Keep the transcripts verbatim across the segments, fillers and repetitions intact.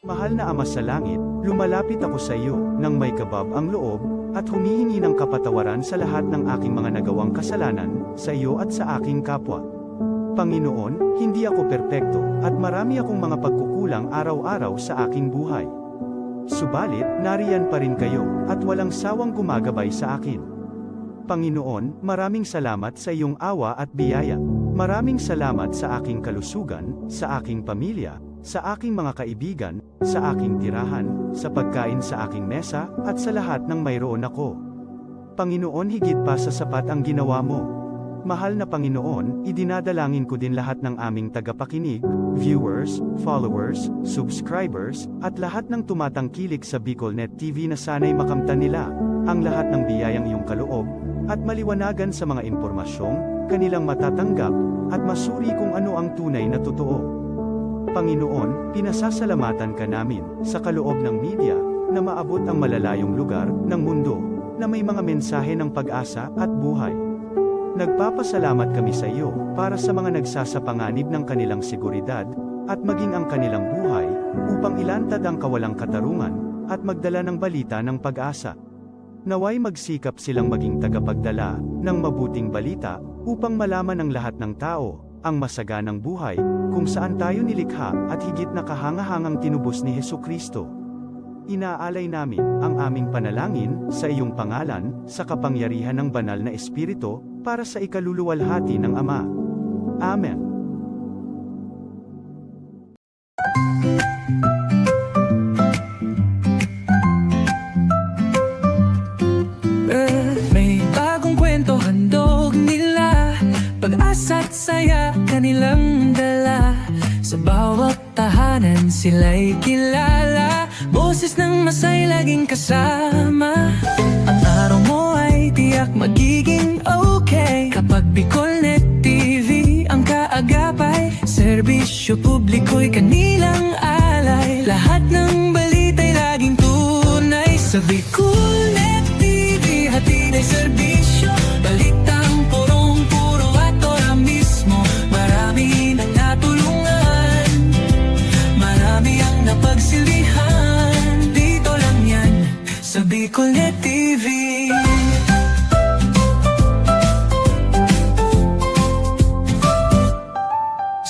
Mahal na Ama sa Langit, lumalapit ako sa iyo nang may kabab ang loob, at humihingi ng kapatawaran sa lahat ng aking mga nagawang kasalanan, sa iyo at sa aking kapwa. Panginoon, hindi ako perpekto, at marami akong mga pagkukulang araw-araw sa aking buhay. Subalit, nariyan pa rin kayo, at walang sawang gumagabay sa akin. Panginoon, maraming salamat sa iyong awa at biyaya. Maraming salamat sa aking kalusugan, sa aking pamilya, sa aking mga kaibigan, sa aking tirahan, sa pagkain sa aking mesa, at sa lahat ng mayroon ako. Panginoon, higit pa sa sapat ang ginawa mo. Mahal na Panginoon, idinadalangin ko din lahat ng aming tagapakinig, viewers, followers, subscribers, at lahat ng tumatangkilik sa BicolNet T V na sana'y makamtan nila ang lahat ng biyayang iyong kaloob, at maliwanagan sa mga impormasyong kanilang matatanggap, at masuri kung ano ang tunay na totoo. Panginoon, pinasasalamatan ka namin sa kaloob ng media na maabot ang malalayong lugar ng mundo na may mga mensahe ng pag-asa at buhay. Nagpapasalamat kami sa iyo para sa mga nagsasapanganib ng kanilang seguridad at maging ang kanilang buhay upang ilantad ang kawalang katarungan at magdala ng balita ng pag-asa. Nawa'y magsikap silang maging tagapagdala ng mabuting balita upang malaman ng lahat ng tao ang masaganang buhay kung saan tayo nilikha at higit na kahangahangang tinubos ni Jesu-Cristo. Inaalay namin ang aming panalangin sa iyong pangalan, sa kapangyarihan ng Banal na Espiritu, para sa ikaluluwalhati ng Ama. Amen. May bagong kwento handog nila, pag-asa't saya kanilang dala. Sa bawat tahanan sila'y kilala, boses ng masay laging kasama. Ang araw mo ay tiyak magiging okay kapag BicolNet T V ang kaagapay. Serbisyo publiko'y kanilang alay, lahat ng balita'y laging tunay. Sa BicolNet T V, hatid ay serbisyo, balitang purong-puro at ora mismo. Marami nang natulungan, marami ang napagsilbihan. Dito lang yan, sa BicolNet T V.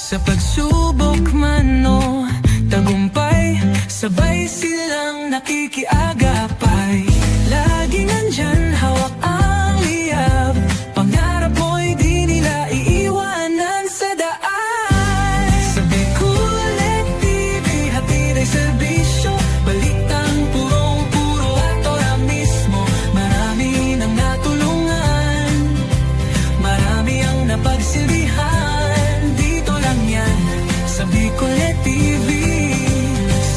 Sa pagsubok man o tagumpay, sabay silang nakikiagapay. Laging nandyan, hawak ang liyab, pangarap mo'y di nila iiwanan sa daan. Sa BicolNet T V, hatid ay serbisyo, balitang purong-puro at ora mismo. Marami nang natulungan, marami ang napagsilbihan. Dito lang yan, sa BicolNet T V.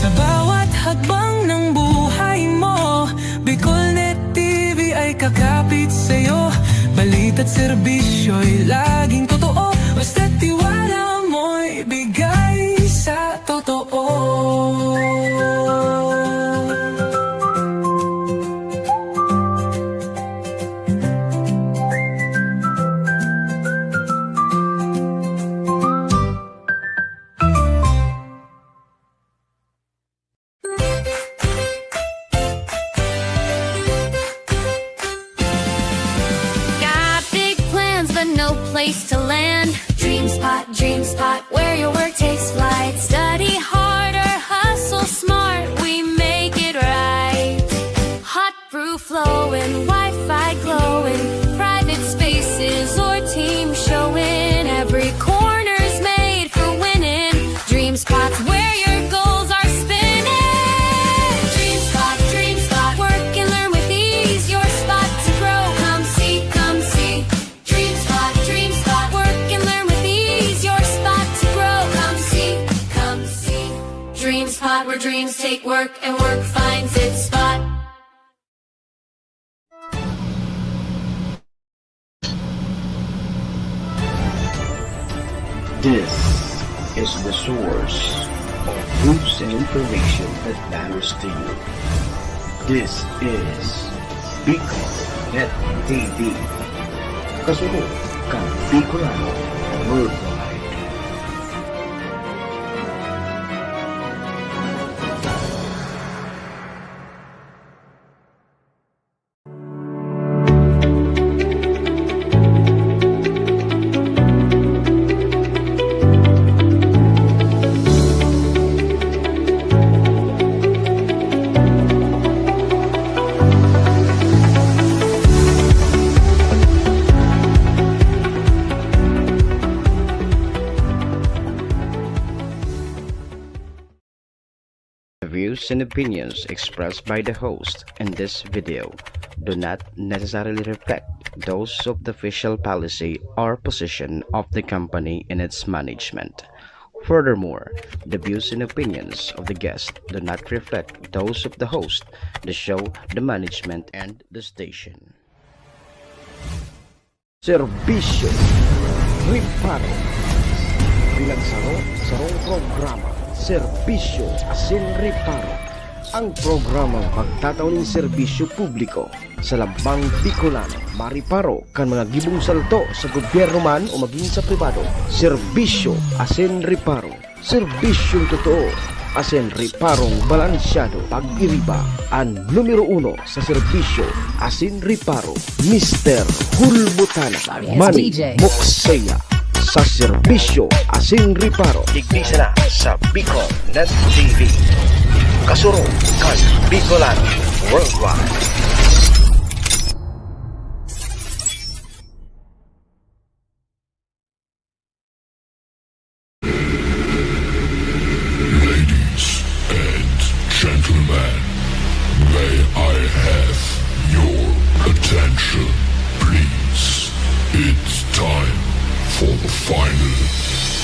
Sa bawat hakbang ng buhay mo, BicolNet T V ay kakapit sa'yo. Balita't serbisyo'y laging totoo, basta't tiwala mo'y bigay sa totoo. Got big plans, but no place to land. DreamSpot, DreamSpot, where your work takes flight. Study hard or hustle smart, we make it right. Hot brew flowing, Wi-Fi glowing, private spaces or team showing. Every corner's made for winning. DreamSpot's where your goals are spinning. DreamSpot, DreamSpot, work and learn with ease. Your spot to grow. Come see, come see. DreamSpot, DreamSpot, work and learn with ease. Your spot to grow. Come see, come see. DreamSpot, where dreams take work and work finds its spot. This is The Source. News and information that matters to you. This is Bicol Net T V. Kasunod kan Bicolano Worldwide. The views and opinions expressed by the host in this video do not necessarily reflect those of the official policy or position of the company and its management. Furthermore, the views and opinions of the guest do not reflect those of the host, the show, the management, and the station. Serbisyo, reparo. Bilang saro, sarong programa, serbisyo asin reparo. Ang programang magtatao nin serbisyo publiko sa lambang Bicolano, mariparo kan mga gibong salto sa gobyerno man o magin sa pribado. Serbisyo asin reparo. Serbisyong totoo asin reparong balansyado. Pag-iriba, an numero uno sa serbisyo asin reparo, Mister Hulbutana, Money Mokseya, sa serbisyo asin reparo. Digdi sana sa Bicol Net T V. Kasurog kan Bicolano Worldwide. Ladies and gentlemen, may I have your attention, please? It's time for the final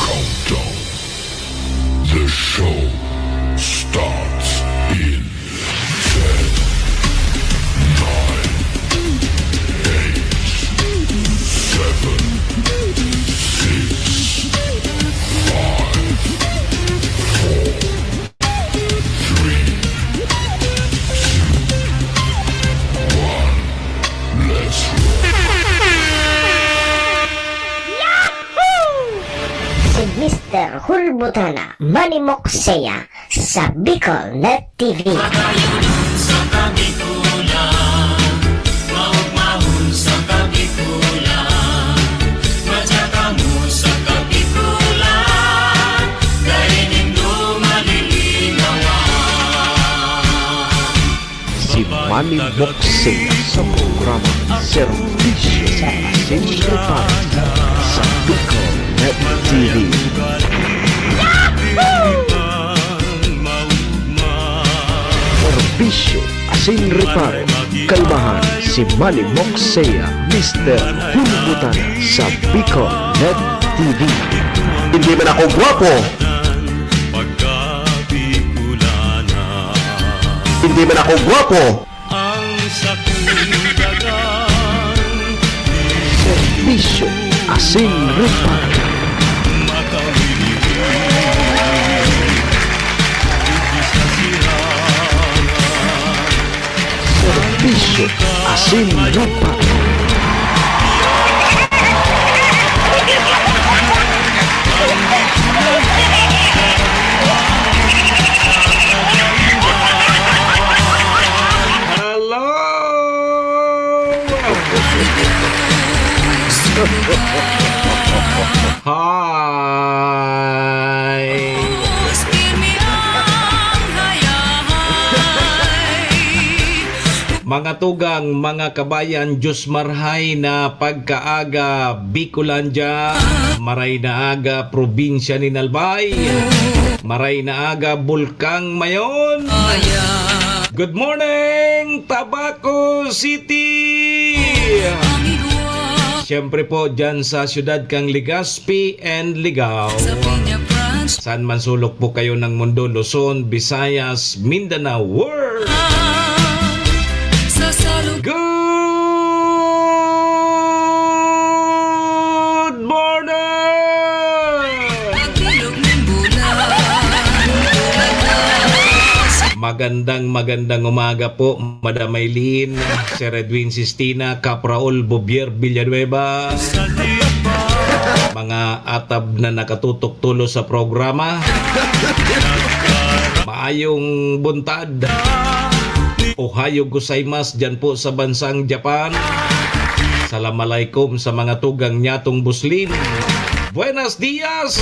countdown. The show starts in ten, nine, eight, seven, six, five, four, three, two, one. Let's roll. Si Mister Hulbutana, Money Mokseya, sa Bicol Net T V. Magayunon sa Kabikulan, maugmahon sa Kabikulan, madya kamo sa Kabikulan, dai nindo malilingawan. Si Manny Boxing sa programa Serbisyo sa Asin Reparo sa Bicol Net T V. Serbisyo asin reparo, kalmahan si Manny Moxea, Mister Hulbutan sa Bicol Net T V. Hindi man ako gwapo. Hindi man ako gwapo. Serbisyo asin reparo. Serbisyo asin reparo. Hello! Hi! Mga tugang, mga kabayan, Diyos marhay na pagkaaga, Bicolandia, maray na aga, probinsya nin Albay, maray na aga, Bulkang Mayon. Good morning, Tabaco City! Siyempre po, dyan sa siyudad kang Legazpi and Ligao. Saan man sulok po kayo ng mundo, Luzon, Visayas, Mindanao, world! Good morning! Magandang, magandang umaga po, Madam Eileen, Sir Edwin Sistina, Kap Raul Bobier Villanueva, mga atab na nakatutok tulos sa programa. Maayong buntad. Ohayo gozaimasu dyan po sa bansang Japan. Salam alaikum sa mga tugang nyatong Muslim. Buenos dias,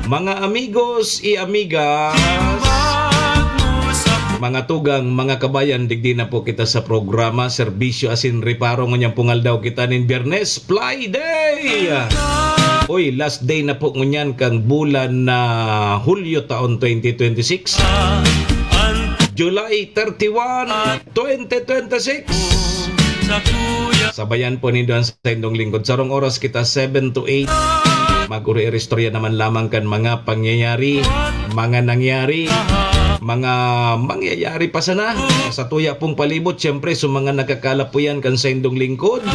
mga amigos y amigas. Mga tugang, mga kabayan, digdi na po kita sa programa, serbisyo asin reparo. Ngunyan pong aldaw kita nin Biyernes, Fly Day! Uy, last day na po ngunyan kang bulan na Hulyo taon twenty twenty-six. July thirty-one, twenty twenty-six. Sabayan po nindo an saindong lingkod. Sarong oras kita, seven to eight. Mag-uri-istorya naman lamang kan mga pangyayari, mga nangyari, mga mangyayari pa sana. Sa tuya pong palibot, siyempre, sa mga nakakalapuyan kan saindong lingkod.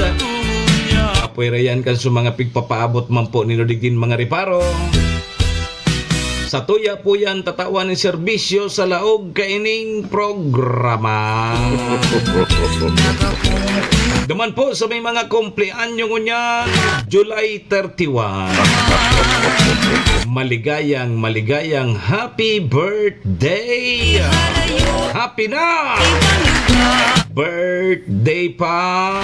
Apwera yan kan sa mga pigpapaabot man po nindo digdin mga reparo. Sa tuya po yan, tatawan nin serbisyo sa laog kaining programa. Duman po sa may mga kumpleanyo ngunyan, July thirty-one. Maligayang, maligayang happy birthday! Happy na! Birthday pa!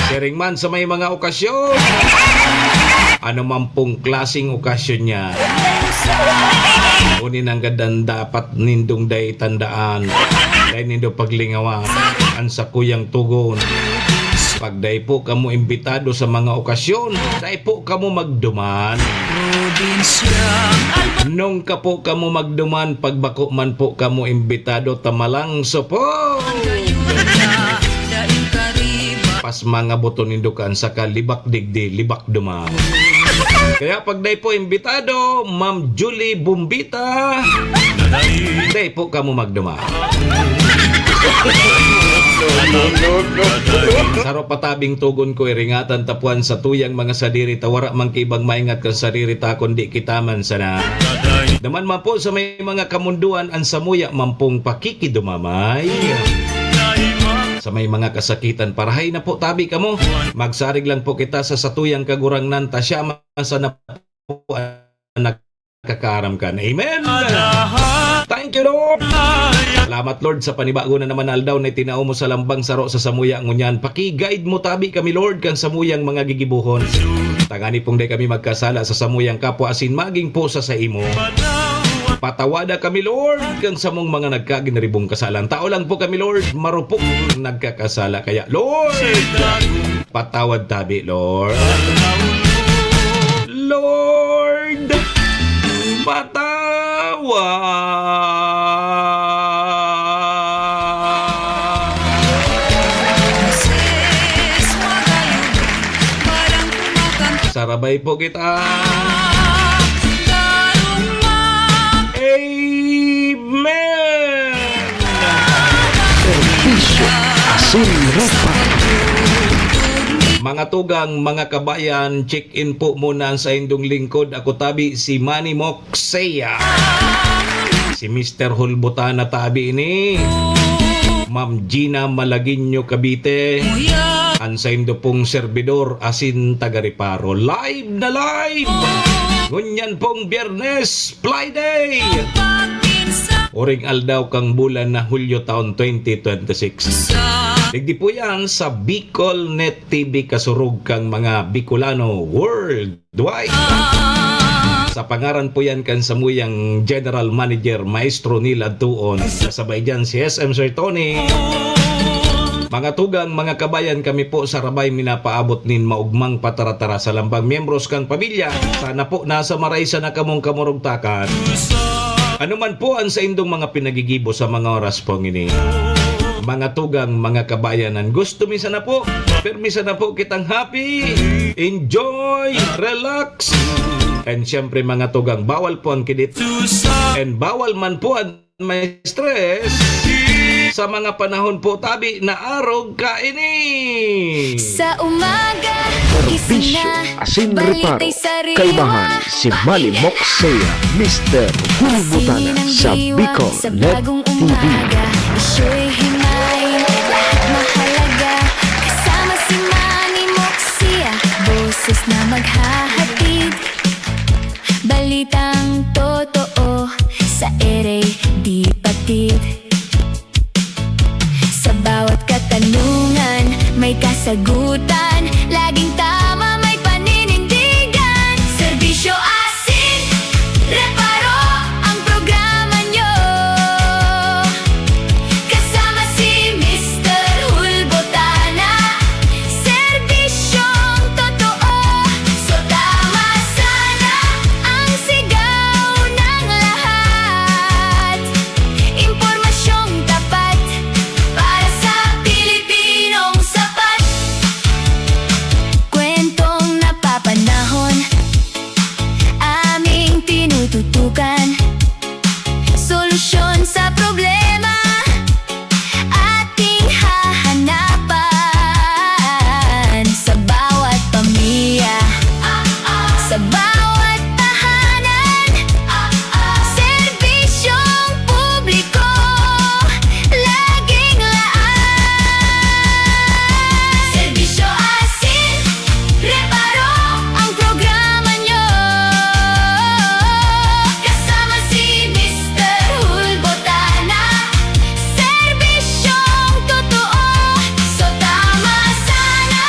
Siring man sa may mga okasyon. Ano man pong klaseng okasyon niya. Kunin ang gadan dapat nindong dai tandaan. Dai nindo paglingawa. Ang sakuyang tugon. Pag dai po kamo imbitado sa mga okasyon, dai po kamo magduman. Nung ka po kamo magduman, pag bako man po kamo imbitado, tamalang supod. Pas mga buto nindo kan saka libak digdi, libak duman. Kaya pag dai po imbitado, Ma'am Julie Bumbita, dai po kamo magduman. Saro patabing tugon ko, iringatan tapuan sa tuyang mga sadiri, ta wara man kaibang maingat kan sadiri ta, kundi kita man sana. Duman man po sa may mga kamundoan, an samuya man pong pakikidumamay. Sa may mga kasakitan, parahay na po tabi kamo. Magsarig lang po kita sa satuyang Kagurangnan, ta siya man sana po ang nakakaaram kan. Amen! Thank you, Lord! Salamat, Lord, sa panibago na naman aldaw na itinao mo sa lambang saro sa samuya ngunyan. Paki-guide mo tabi kami, Lord, kan samuyang mga gigibohon. Tangani pong dai kami magkasala sa samuyang kapwa asin maging po sa saimo. Patawada kami, Lord, kan samong mga nagkaginaribong kasalan. Tao lang po kami, Lord, marupok nagkakasala. Kaya, Lord, patawad tabi, Lord. Lord, patawad. Sarabay po kita. Amen. Serbisyo asin reparo. Mga tugang, mga kabayan, check-in po muna ang saindong lingkod. Ako tabi, si Manny Moxea. Si Mister Hulbutana tabi ini. Ma'am Gina Malagueño Cavite. An saindo pong serbidor asin taga-reparo. Live na live! Ngunyan pong Biyernes, Fly Day! Uring aldaw kang bulan na Hulyo taon twenty twenty-six. Digdi po yan sa Bicol Net T V, kasurog kang mga Bicolano worldwide. Sa pangaran po yan kan samuyang General Manager, Maestro Neil Adtuon, kasabay dyan si S M Sir Tony. Mga tugang, mga kabayan, kami po sa Rabay minapaabot nin maugmang pataratara sa lambang miyembros kan pamilya. Sana po nasa maraysa na kamong kamurugtakan. Ano man po ang saindong mga pinagigibo sa mga oras pong ini. Mga tugang, mga kabayan, an gusto mi sana po, pirmi sana po kitang happy, enjoy, relax. And syempre, mga tugang, bawal po ang kidit. And bawal man po ang may stress sa mga panahon po tabi na arog kaini. Sa umaga, Serbisyo asin reparo. Kaibahan si Manny Moxea, Mister Hulbutana sa Bicol Net T V. Isyu'y himay, lahat mahalaga. Kasama si Manny Moxea, boses na maghahatid. Balitang totoo sa ere di patid. Sa bawat katanungan, may kasagutan. Laging tama, may paninindigan. Serbisyo asin reparo ang programa nyo. Kasama si Mister Hulbotana. Serbisyong totoo. So tama sana ang sigaw ng lahat. Impormasyong tapat para sa Pilipinong sapat. Kwentong napapanahon, aming tinututukan. Solusyon sa problema, ating hahanapan. Sa bawat pamilya, sa bawat tahanan, serbisyong publiko, laging laan. Serbisyo asin reparo ang programa nyo. Kasama si Mister Hulbotana. Serbisyong totoo. So tama sana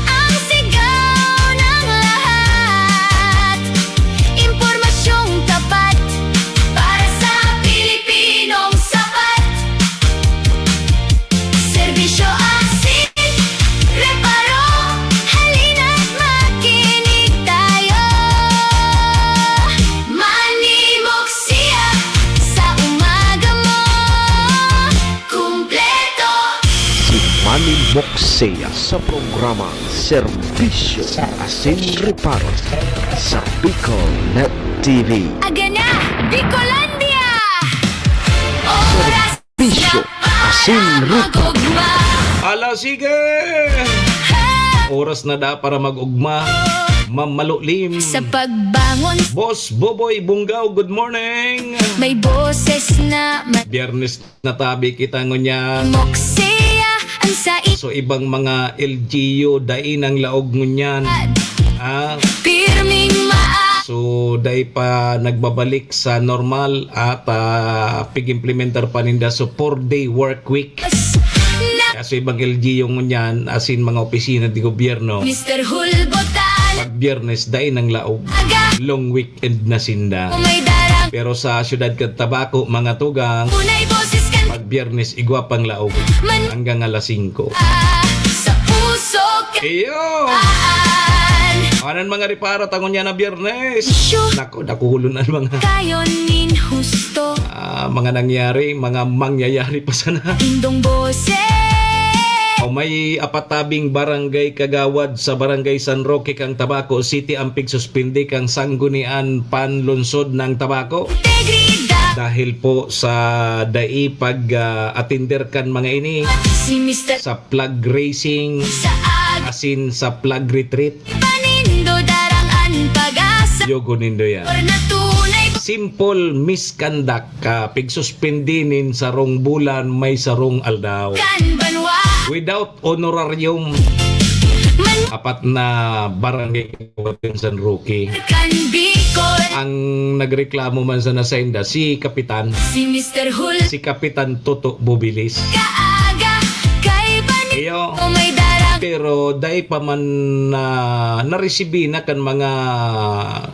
ang sigaw ng lahat. Impormasyong tapat para sa Pilipinong sapat. Serbisyo asin reparo. Halina't makinig tayo. Manimok siya sa umaga mo. Kumpleto. Si Manny Moxea sa programa Serbisyo asin Reparo sa Bicol Net T V. Aga na, Bicolandia! Oras Serbisyo na asin para Reparo. Mag-ugma. Ala, sige! Oras na da para mag-ugma. Ma'am Malulim. Sa pagbangon. Boss Boboy Bungaw, good morning. May boses na ma- Biyernes na tabi kita ngunyan. Moksea ang sa i- So, ibang mga L G U, dai nang laog ngunyan. Ah. Pirming maa- So, dai pa nagbabalik sa normal at, ah, pig-implementar pa ninda. So, four-day work week. Na- Kaya sa ibang L G U ngunyan, asin mga opisina di gobyerno, Mister Hulbotan. Pag Biyernes, dai nang laog. Aga. Long week. End na sinda. May darang. Pero sa siyudad kan Tabaco, mga tugang, Unay boses kan pag Biyernes, igwa pang laog. Man. Hanggang alas singko. Ah, sa puso ka. Iyo. Aan. Anan mga reparo ta ngunyan na Biyernes. Sure. Nako, dakulon an mga kayo nin husto. Ah, mga nangyari, mga mangyayari pa sana. Indong boses. O may apat tabing barangay kagawad sa Barangay San Roque kan Tabaco City ang pigsuspindi kan Sanggunian Panlunsod ng Tabaco. Integridad. Dahil po sa dai pag, ah, atender kan mga ini. Si Mister Sa flag raising, sa ag- asin sa flag retreat. Panindo darang an pag-asa. Yogo nindo yan. Or na tunay. Simple misconduct ka, pigsuspindi nin sarong bulan, may sarong aldaw. Kan banwa. Without honorarium. Man. Apat na barangay kan San Roque. Kan Bicol. Ang nagreklamo man sa nasainda, si Kapitan. Si Mister Hul. Si Kapitan Toto Bubilis. Kaaga, kay bani. Iyo. O may darang. Pero dai pa man na naresibi na kan mga,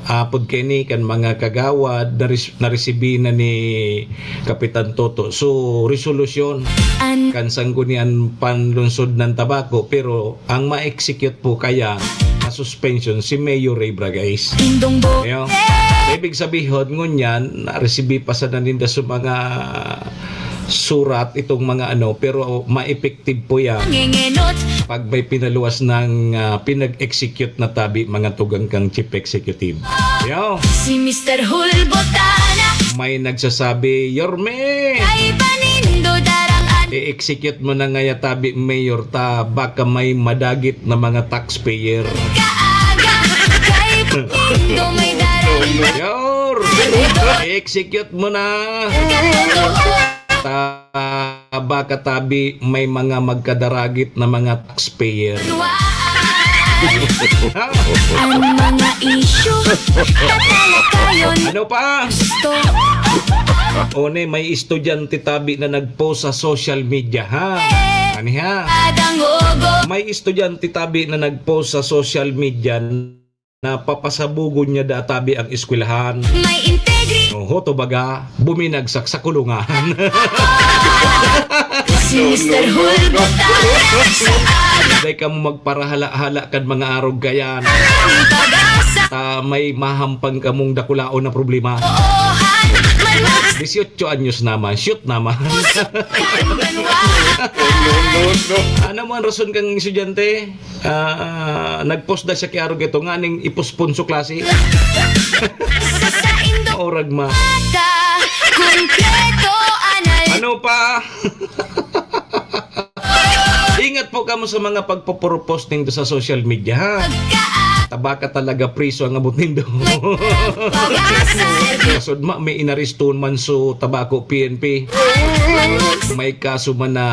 apod kini, kan mga kagawad, nares-, naresibi na ni Kapitan Toto. So, resolusyon An- kan Sanggunian Panlunsod ng Tabaco, pero ang ma-execute po kaya na suspension si Mayor Ray Bragais. Indong bo- Ayo. Ibig sabihin, ngunyan, naresibi pa sana ninda sa mga surat itong mga ano, pero maepektibo po yan. Nangengenot. Pag may pinaluwas ng, ah, pinag-execute na tabi, mga tugang kang chief executive. Yo. Si Mister Hulbotana. May nagsasabi, "Yorme." Ay panindo darang at I-execute mo na ngaya tabi, Mayor, ta baka may madagit na mga taxpayer. Kaaga, kay Pindo may darang Yor! I-execute mo na. Ta baka tabi may mga magkadaragit na mga taxpayer. Ang mga isyu na talakayon. Ano pa? Gusto. One, may estudyante tabi na nag-post sa social media, ha? Ani, ha? May estudyante tabi na nag-post sa social media na papasabugon niya da tabi ang eskwelahan. May integrity. Oho, to baga, buminagsak sa kulungan. Si Mister Hulbot. Dai kamo magparahala-hala kan mga arog kayan. Ang pag-asa. Ta may mahampang kamong dakulaon na problema. Oohan, man mag- Dieciocho anyos naman, shoot naman. Ano mo ang rason kang estudyante? Ah, nag-post na siya ki arog ito, nganing i-postpone so klase. Sa saindo. Maurag ma. Mata, kumpleto, anal. Ano pa? Ingat po kamo sa mga pagpo-propose nindo sa social media, ha? Pagka- Tabaka talaga priso ang abot nindo. Pag-asa. Kasud ma, may inarestuhan man so tabako P N P. May kaso man na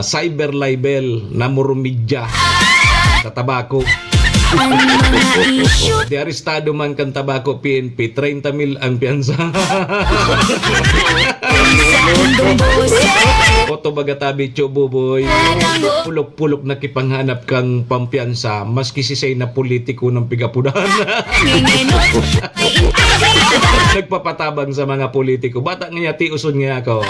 cyber libel na murumidya sa tabako. Ang mga isyu. Di arestado man kan tabako P N P, treinta mil ang piyansa. Sa indong boses. Oto baga tabi, Cho Buboy. Pulok-pulok na kipanghanap kang pampiyansa, maski sisay na politiko ng pigapudan. Nginginot, may integridad. Nagpapatabang sa mga politiko. Bata nga yati, uson nga ako.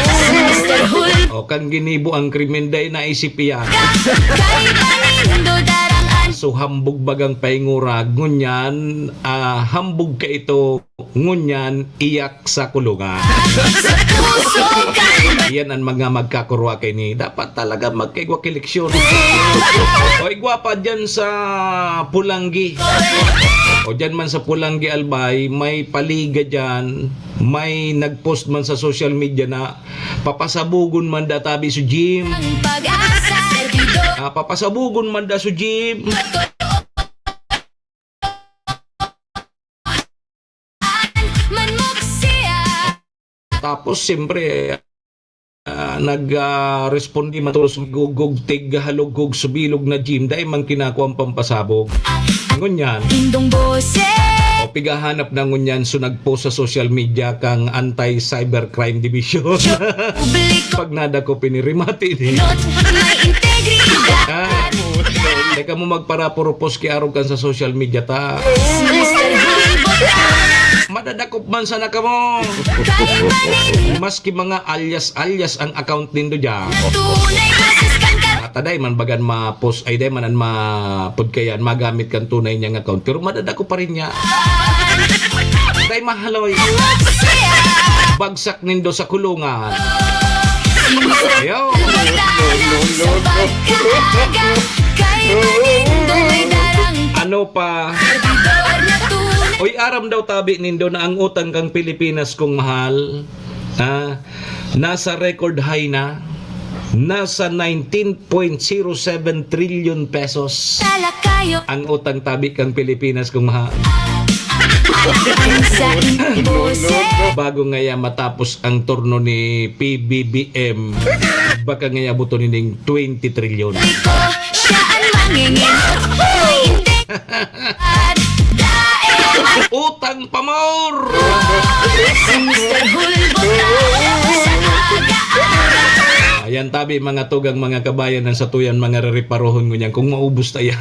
Si Mister Hul- O, kang ginibo ang krimen, dai naisip iyan. Kay Panindo darangan. So, hambog bagang paingura, ngunyan, ah, hambog ka ito, ngunyan, iyak sa kulungan. Sa puso ka. Yan ang mga magkakurwa kaini. Dapat talaga magkaigwa ki leksyon. O, igwa pa dyan sa Pulanggi. O, dyan man sa Pulanggi, Albay, may paliga dyan, may nag-post man sa social media na papasabugon man da tabi sa gym. Ang pag-asa, servidor. Ah, papasabugon man da sa gym. Manmog siya. Tapos, siyempre, ah, nag, ah, responde man tolos gugog, tig, halugog, subilog na gym, dai man kinakua ang pampasabog. Ngunyan. Indong boses. O, pigahanap na ngunyan, so nag-post sa social media kang Anti-Cybercrime Division. Publiko. Pag nadakop ini, rimati ni. Not may integridad. Ah. Teka mo magparapurupos ki arog kan sa social media ta. Si Mister Hulbot. Madadakop man sana kamo. Kaibanin. Maski mga alias-alias ang account nindo dyan. Tunay boses kan ka- Ata dai man bagan ma-post, ay dai man an ma-, pod kayan, magamit kan tunay niyang account. Pero madadakop pa rin niya. Dai mahaloy. Bagsak nindo sa kulungan. Ayaw. Ano pa? Uy, aram daw tabi nindo na ang utang kang Pilipinas, kong mahal, ah, nasa record high na. Nasa nineteen point zero seven trillion pesos. Talakayo. Ang utang tabi kang Pilipinas, kung maha. Ang sa boses. Bago ngaya matapos ang turno ni P B B M, baka ngaya buto nining twenty trillion. Liko, siya ang mangingin. Hindi. Utang pa more! Si Mister Hulbot na sa aga-aga. Ayan tabi, mga tugang, mga kabayan, ang satuyan, mga rereparohon ngunyan kung maubos ta yan.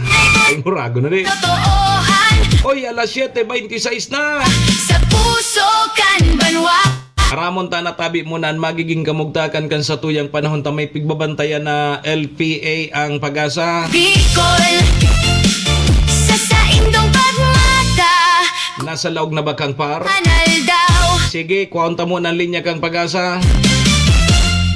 Ay, murago na rin. Totoohan. Oy, alas siyete beintisais na. Sa puso kan banwa. Aramon ta na tabi mo na an magiging kamugtakan kan satuyang panahon ta may pigbabantayan na L P A ang PAGASA. Bicol, sa saindong pagmata. Nasa laog na ba kang par? Anal daw. Sige, kwaon ta mo ng linya kang PAGASA.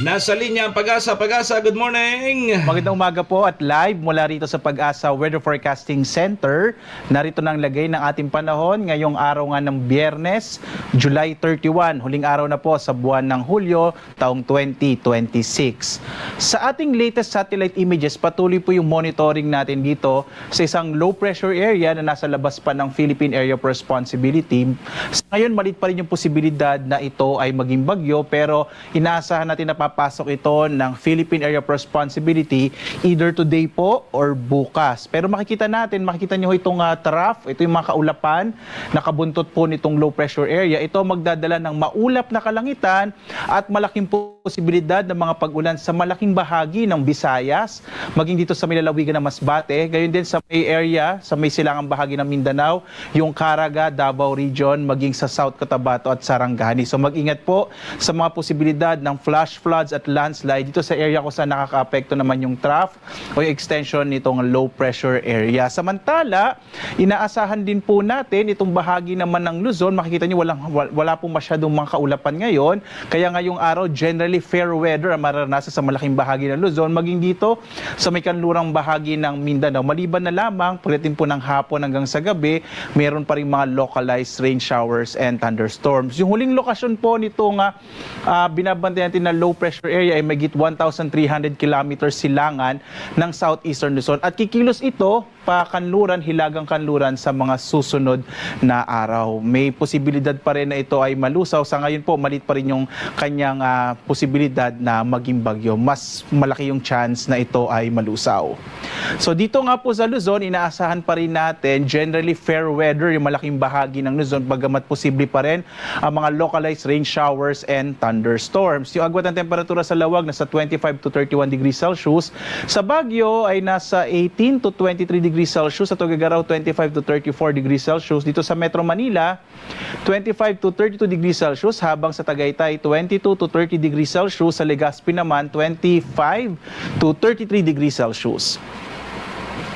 Nasa linya ang Pag-asa. Pag-asa, good morning! Magandang umaga po at live mula rito sa Pag-asa Weather Forecasting Center. Narito na ang lagay ng ating panahon ngayong araw nga ng Biyernes, July thirty-one, huling araw na po sa buwan ng Hulyo, taong twenty twenty-six. Sa ating latest satellite images, patuloy po yung monitoring natin dito sa isang low pressure area na nasa labas pa ng Philippine Area of Responsibility. Sa ngayon, maliit pa rin yung posibilidad na ito ay maging bagyo, pero inaasahan natin na papasok ito ng Philippine Area of Responsibility either today po or bukas. Pero makikita natin, makikita nyo itong ah, trough, ito yung mga kaulapan, nakabuntot po nitong low pressure area. Ito ang magdadala ng maulap na kalangitan at malaking posibilidad ng mga pag-ulan sa malaking bahagi ng Visayas, maging dito sa may lalawigan ng Masbate, gayon din sa may area, sa may silangang bahagi ng Mindanao, yung Caraga, Davao Region, maging sa South Cotabato at Sarangani. So mag-ingat po sa mga posibilidad ng flash floods at landslide dito sa area kung saan nakakaapekto naman yung trough o yung extension nitong low pressure area. Samantala, inaasahan din po natin itong bahagi naman ng Luzon. Makikita nyo, walang, wal- wala pong masyadong mga kaulapan ngayon. Kaya ngayong araw, generally fair weather ang mararanasan sa malaking bahagi ng Luzon, maging dito sa may kanlurang bahagi ng Mindanao. Maliban na lamang, pagdating po ng hapon hanggang sa gabi, meron pa rin mga localized rain showers and thunderstorms. Yung huling lokasyon po nito nga ah, binabantayan natin na low pressure area ay mahigit one thousand three hundred kilometers silangan ng southeastern Luzon. At kikilos ito pa kanluran, hilagang kanluran sa mga susunod na araw. May posibilidad pa rin na ito ay malusaw. Sa ngayon po, maliit pa rin yung kanyang ah, posibilidad na maging bagyo. Mas malaki yung chance na ito ay malusaw. So dito nga po sa Luzon, inaasahan pa rin natin generally fair weather yung malaking bahagi ng Luzon, bagamat posible pa rin ang mga localized rain showers and thunderstorms. Yung agwat ng temperatura sa Lawag nasa twenty-five to thirty-one degrees Celsius. Sa Baguio ay nasa eighteen to twenty-three degrees Celsius. Sa Tuguegarao, twenty-five to thirty-four degrees Celsius. Dito sa Metro Manila, twenty-five to thirty-two degrees Celsius, habang sa Tagaytay, twenty-two to thirty degrees Celsius. Sa Legazpi naman, twenty-five to thirty-three degrees Celsius.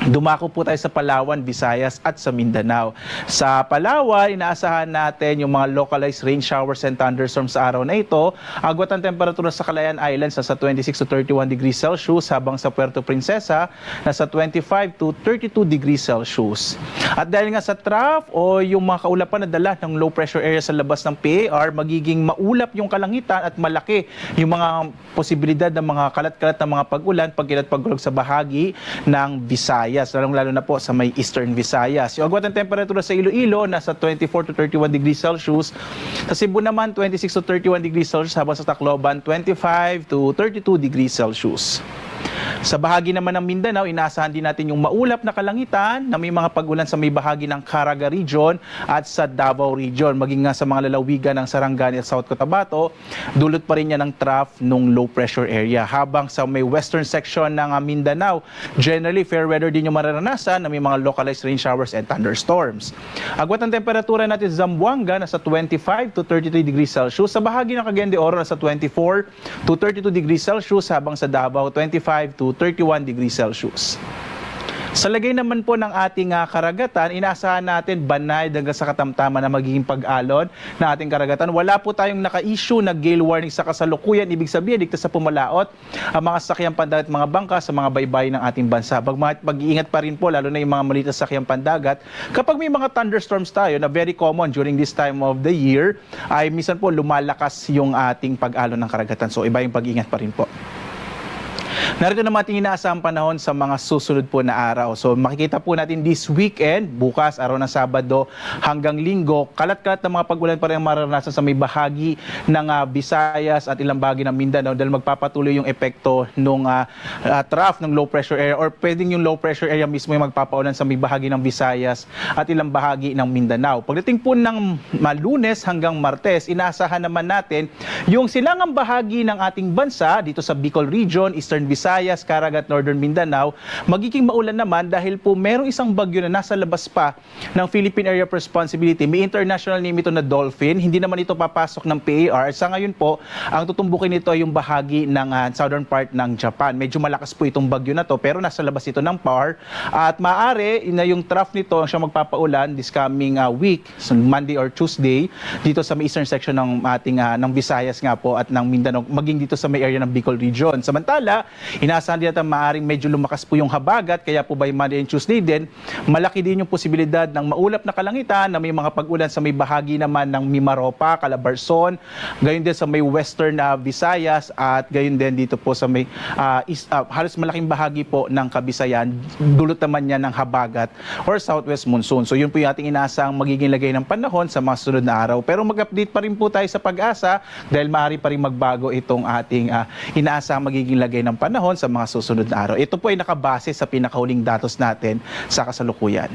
Dumako po tayo sa Palawan, Visayas at sa Mindanao. Sa Palawan, inaasahan natin yung mga localized rain showers and thunderstorms sa araw na ito. Agwat ang temperatura sa Calayan Islands nasa twenty-six to thirty-one degrees Celsius, habang sa Puerto Princesa, nasa twenty-five to thirty-two degrees Celsius. At dahil nga sa trough o yung mga kaulapan na dala ng low pressure area sa labas ng P A R, magiging maulap yung kalangitan at malaki yung mga posibilidad ng mga kalat-kalat na mga pag-ulan, pag-inat, pag-ulan sa bahagi ng Visayas, lalong-lalo na po sa may Eastern Visayas. Yung agwat ng temperatura sa Iloilo, nasa twenty-four to thirty-one degrees Celsius. Sa Cebu naman, twenty-six to thirty-one degrees Celsius, habang sa Tacloban, twenty-five to thirty-two degrees Celsius. Sa bahagi naman ng Mindanao, inaasahan din natin yung maulap na kalangitan na may mga pag-ulan sa may bahagi ng Caraga Region at sa Davao Region, maging nga sa mga lalawigan ng Sarangani at South Cotabato, dulot pa rin yan ng trough nung low pressure area. Habang sa may western section ng ah, Mindanao, generally fair weather din yung mararanasan na may mga localized rain showers and thunderstorms. Agwat ng temperatura natin sa Zamboanga, nasa twenty-five to thirty-three degrees Celsius. Sa bahagi ng Cagayan de Oro, nasa twenty-four to thirty-two degrees Celsius, habang sa Davao, twenty-five to thirty-one degrees Celsius. Sa lagay naman po ng ating ah, karagatan, inaasahan natin banayad hanggang sa katamtaman na magiging pag-alon na ating karagatan. Wala po tayong naka-issue na gale warning sa kasalukuyan, ibig sabihin, ligtas sa pumalaot ang mga sasakyang pandagat at mga bangka sa mga baybayin ng ating bansa. Pag-, pag-iingat pa rin po, lalo na yung mga maliit na sasakyang pandagat, kapag may mga thunderstorms tayo na very common during this time of the year, ay minsan po lumalakas yung ating pag-alon ng karagatan. So, iba yung pag-iingat pa rin po. Narito naman ating inaasahang panahon sa mga susunod po na araw. So, makikita po natin this weekend, bukas, araw ng Sabado hanggang Linggo, kalat-kalat na mga pag-ulan pa rin ang mararanasan sa may bahagi ng ah, Visayas at ilang bahagi ng Mindanao dahil magpapatuloy yung epekto nung ah, ah, trough ng low pressure area, or pwedeng yung low pressure area mismo yung magpapaulan sa may bahagi ng Visayas at ilang bahagi ng Mindanao. Pagdating po ng ah, Lunes hanggang Martes, inaasahan naman natin yung silangang bahagi ng ating bansa, dito sa Bicol Region, Eastern Visayas, Visayas, Caraga at Northern Mindanao, magiging maulan naman dahil po merong isang bagyo na nasa labas pa ng Philippine Area of Responsibility. May international name ito na Dolphin. Hindi naman ito papasok ng P A R. Sa ngayon po, ang tutumbukin nito ay yung bahagi ng, ah, southern part ng Japan. Medyo malakas po itong bagyo na 'to, pero nasa labas ito ng P A R. At maaari na yung trough nito ang siyang magpapaulan this coming, ah, week, so Monday or Tuesday, dito sa may eastern section ng ating, ah, ng Visayas nga po at ng Mindanao, maging dito sa may area ng Bicol Region. Samantala, inaasahan din natin maaaring medyo lumakas po yung habagat, kaya po by Monday and Tuesday din, malaki din yung posibilidad ng maulap na kalangitan na may mga pag-ulan sa may bahagi naman ng Mimaropa, Calabarzon, gayon din sa may western, ah, Visayas at gayon din dito po sa may, ah, is-, ah, halos malaking bahagi po ng Kabisayan, dulot naman niya ng habagat or southwest monsoon. So yun po yung ating inaasahang magiging lagay ng panahon sa mga sunod na araw. Pero mag-update pa rin po tayo sa PAGASA dahil maaari pa rin magbago itong ating, ah, inaasahang magiging lagay ng panahon sa mga susunod na araw. Ito po ay nakabase sa pinakahuling datos natin sa kasalukuyan.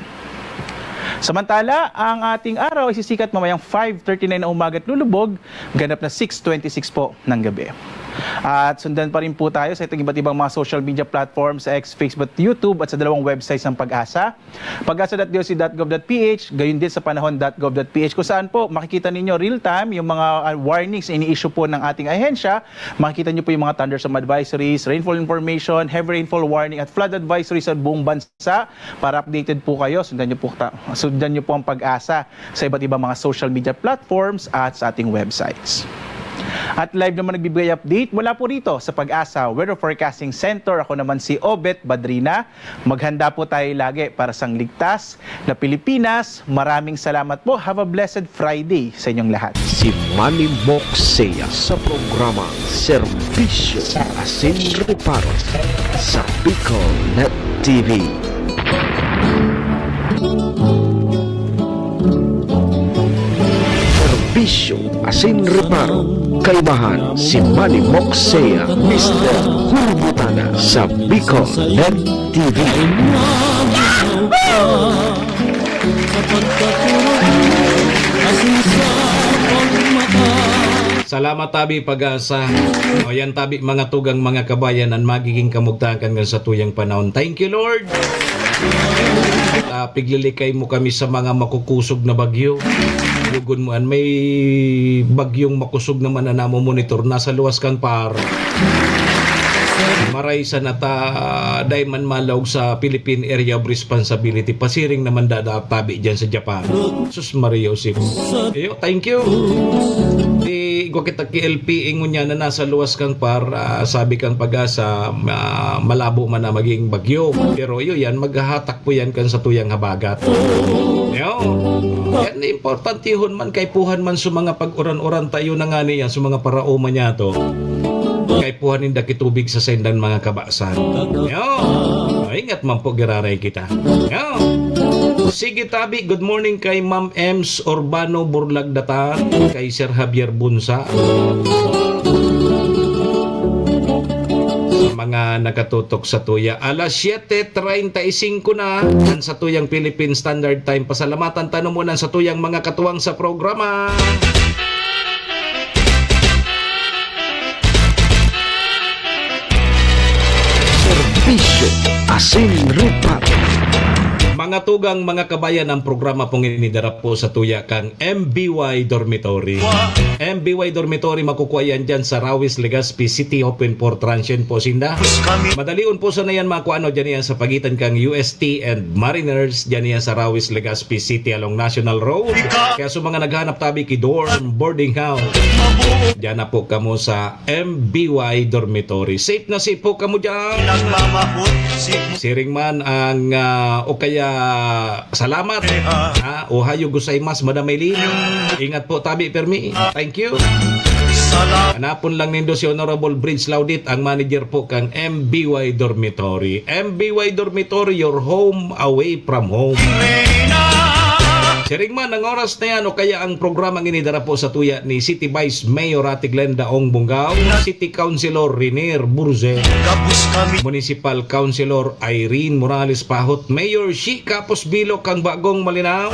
Samantala, ang ating araw ay sisikat mamayang five thirty-nine na umaga at lulubog, ganap na six twenty-six po ng gabi. At sundan pa rin po tayo sa itong iba't ibang mga social media platforms, sa X, Facebook, YouTube at sa dalawang websites ng PAGASA, pagasa dot D O C dot gov dot P H, gayon din sa panahon dot gov dot P H, kung saan po makikita ninyo real-time yung mga, ah, warnings na ini-issue po ng ating ahensya. Makikita nyo po yung mga thunderstorm advisories, rainfall information, heavy rainfall warning at flood advisory sa buong bansa. Para updated po kayo, sundan nyo po, ta-, sundan nyo po ang PAGASA sa iba't ibang mga social media platforms at sa ating websites. At live naman nagbibigay update mula po rito sa PAGASA Weather Forecasting Center. Ako naman si Obet Badrina. Maghanda po tayo lagi para sa ligtas na Pilipinas. Maraming salamat po. Have a blessed Friday sa inyong lahat. Si Manny Moxea sa programa Serbisyo Asin Reparo sa Bicol Net T V. Serbisyo asin reparo, kaibahan si Manny Moxea, Mister Hurbutana sa Bicol Net T V. Salamat tabi, PAGASA. O yan tabi, mga tugang, mga kabayan, an magiging kamugtakan kan satuyang panahon. Thank you, Lord. Ah, piglilikay mo kami sa mga makukusog na bagyo. Lugon mo an may bagyong makusog naman na namomonitor nasa luwas kan PAR. Maray sana ta, dai man malaog sa Philippine Area of Responsibility. Pasiring naman dada tabi diyan sa Japan. Sus Maria Joseph. Iyo, thank you. Di ko kita ki L P ingon niya na nasa luwas kang PAR, ah, sabi kang PAGASA, ah, malabo man na maging bagyo. Pero iyo yan, maghahatak po yan kan satuyang habagat. Iyo. Yan, importantihon man, kaipuhan man sa mga pag-uran-uran tayo na nga niya, sa mga paraoma niya to. Kaipuhan ninda kitubig sa saindang mga kabasan. Iyo. Ingat man po, giraray kita. Iyo. Sige, tabi, good morning kay Ma'am Ems Urbano Burlagdatan, kay Sir Javier Bunsa. Sa mga nakatutok sa tuya, alas siyete treinta y cinco na, ang sa tuyang Philippine Standard Time. Pasalamatan tano muna sa tuyang mga katuwang sa programa. Serbisyo asin reparo. Mga tugang, mga kabayan, ang programa pong inidara po sa tuya kang M B Y Dormitory. M B Y Dormitory, makukuha yan dyan sa Rawis, Legazpi City, open for transient po sinda. Madalion po sana yan makuha, ano, dyan yan sa pagitan kang U S T and Mariners, dyan yan sa Rawis, Legazpi City along National Road. Kaya sa mga naghanap tabi ki dorm, boarding house, dyan na po kamo sa M B Y Dormitory. Safe na safe po kamo dyan. Siring man ang, ah, o kaya salamat. Ah, ohayo gozaimasu, Madam Eileen. Ingat po tabi, permi. Thank you. Hanapon lang nindo si Honorable Bridge Laudit, ang manager po kang M B Y Dormitory. M B Y Dormitory, your home away from home. Siring man ang oras na yan, o kaya ang programang inidara po sa tuya ni City Vice Mayor Ate Glenda Ong Bungao, City Councilor Renier Burze, Municipal Councilor Irene Morales Pahot, Mayor Shi Kapos Bilog kang Bagong Malinao.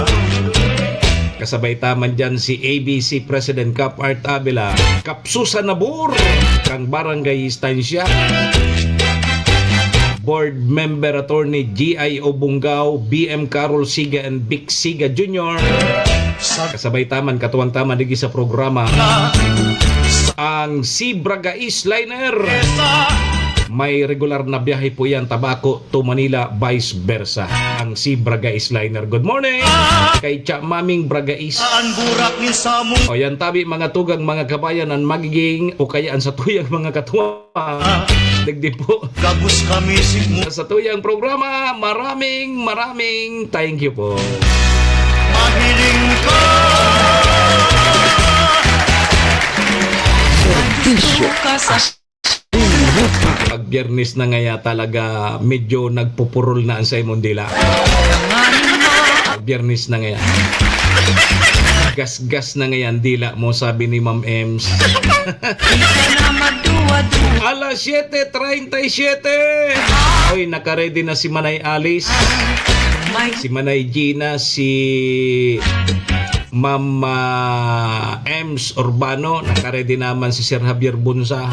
Kasabay ta man dyan si A B C President Cap Art Avila, Kap Susan Nabor, kang Barangay Estancia. Board Member Attorney G I Obongao, B M Carol Siga, and Vic Siga Junior. Kasabay ta man, katuwang ta man digdi sa programa, ang Zebra Gais Liner. May regular na biyahe po yan, Tabaco to Manila, vice versa. Ang Zebra Gais Liner. Good morning! Kay Cha Maming Bragais. An burak ni Samong. O yan, tabi, mga tugang, mga kabayan, ang magiging o kaya ang satuyang mga katuwa. Digdi po. Gabos kami sigmo. Sa tuyang programa, maraming, maraming thank you po. Mahiling ka. Serbisyo. Pag Biyernes na ngaya talaga, medyo nagpupurol na ang sa imong dila. Pag Biyernes na ngaya. Gasgas na ngayon dila mo, sabi ni Ma'am Ems. Alas siete treinta y siete. Oy, nakaready na si Manay Alice, si Manay Gina, si Ma'am, ah, Ems Urbano. Nakaready naman si Sir Javier Bunsa.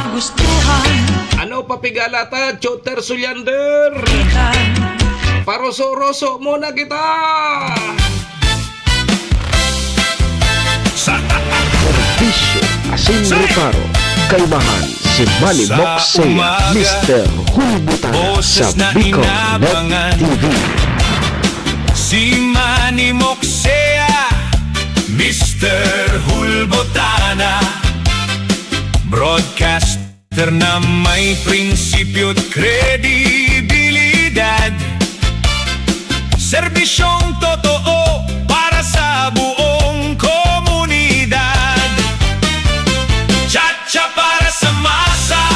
Ano pa pigala ta, Choter Suliander? Paroso-roso muna kita! Serbisyo, asin reparo. Kaimahan si Manny Moxea, Mister Hulbutan sa Bicol Net T V. Si Manny Moxea, Mister Hulbotana, broadcaster na may prinsipyo at kredibilidad. Serbisyong totoo para sa buong komunidad. Cha-cha para sa masa,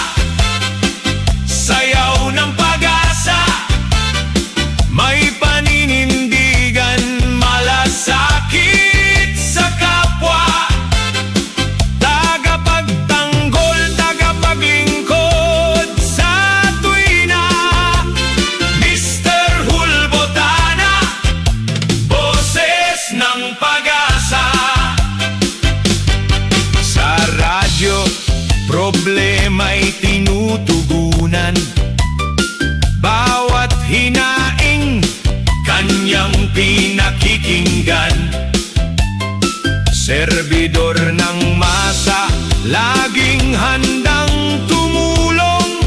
sayaw ng pag-asa. May paninindigan, malasakit sa kapwa. Tagapagtanggol, tagapaglingkod sa tuwina. Mister Hulbotana, boses ng pag-asa. Sa radyo, problema'y tinutugunan. Bawat hinaing kanyang pinakikinggan. Serbidor ng masa, laging handang tumulong.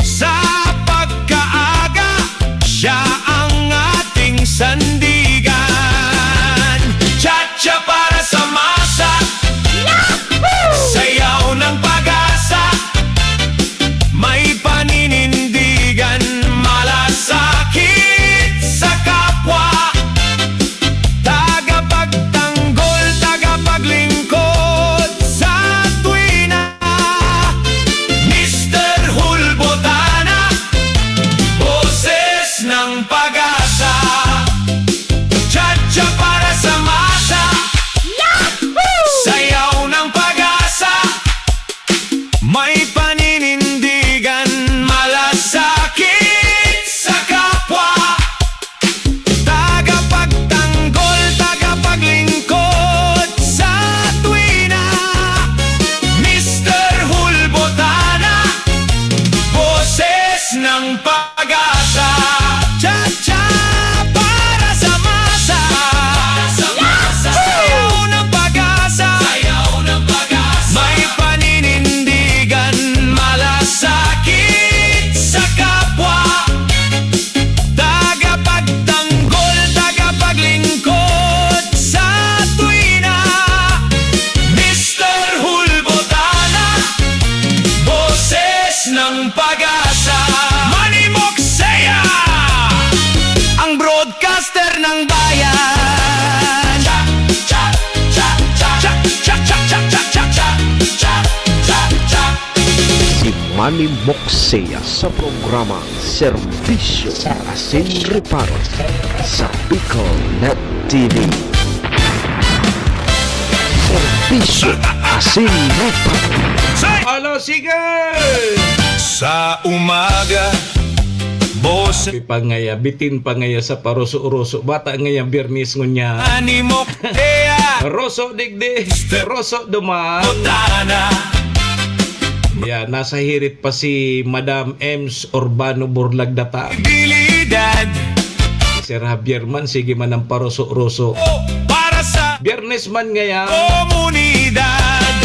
Sa pagkaaga, siya ang ating sandigan. Cha-cha para sa masa. Sayaw ng pag-asa. May paninindigan, malasakit sa kapwa. Tagapagtanggol, tagapaglingkod sa tuwina. Mister Hulbotana, boses ng pag-asa. Cha-cha para sa masa. Sayaw ng pag-asa. May paninindigan, malasakit sa kapwa. Tagapagtanggol, tagapaglingkod sa tuwina. Mister Hulbotana, boses ng pag-asa. Cha-cha para sa masa. Sayaw ng pag-asa. May paninindigan, malasakit sa kapwa. Tagapagtanggol, tagapaglingkod sa tuwina. Mister Hulbotana, boses ng pag-asa. Manny Moxea, ang broadcaster ng bayan. Cha, cha, cha, cha, cha, cha, cha, cha, cha, cha, cha, cha, cha. Si Manny Moxea sa programa Serbisyo asin Reparo sa Bicol Net T V. Serbisyo asin Reparo. Alo, sige! Sa umaga, boses. Sabi pa ngaya, bitin pa ngaya sa paruso-uruso. Bata ngaya, Biyernes ngunya. Manny Moxea. Roso digdi, roso duman. Tana. Yeah, nasa hirit pa si Madam Ems Urbano Burlag Data. Debilidad. Si Sir Javier man, sige man ang paruso-ruso. Para sa Biyernes man ngaya. Komunidad.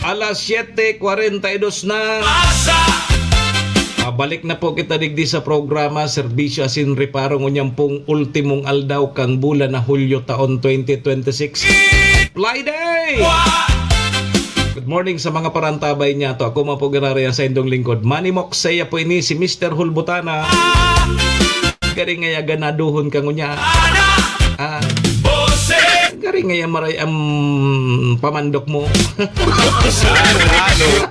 Alas siyete kwarenta y dos na. Masa. Ah, balik na po kita digdi sa programa, Serbisyo Asin Reparo, ngunyan pong ultimong aldaw kang bulan na Hulyo taon twenty twenty-six. Friday! Wa- Good morning sa mga parantabay niya to. Ako man po giraray ang saindong lingkod, Manny Moksaya po ini, si Mister Hulbutana. Gari ngaya ganaduhon ka ngunyan. Ah, Bose! Gari ngaya maray ang pamandok mo. Sa radyo,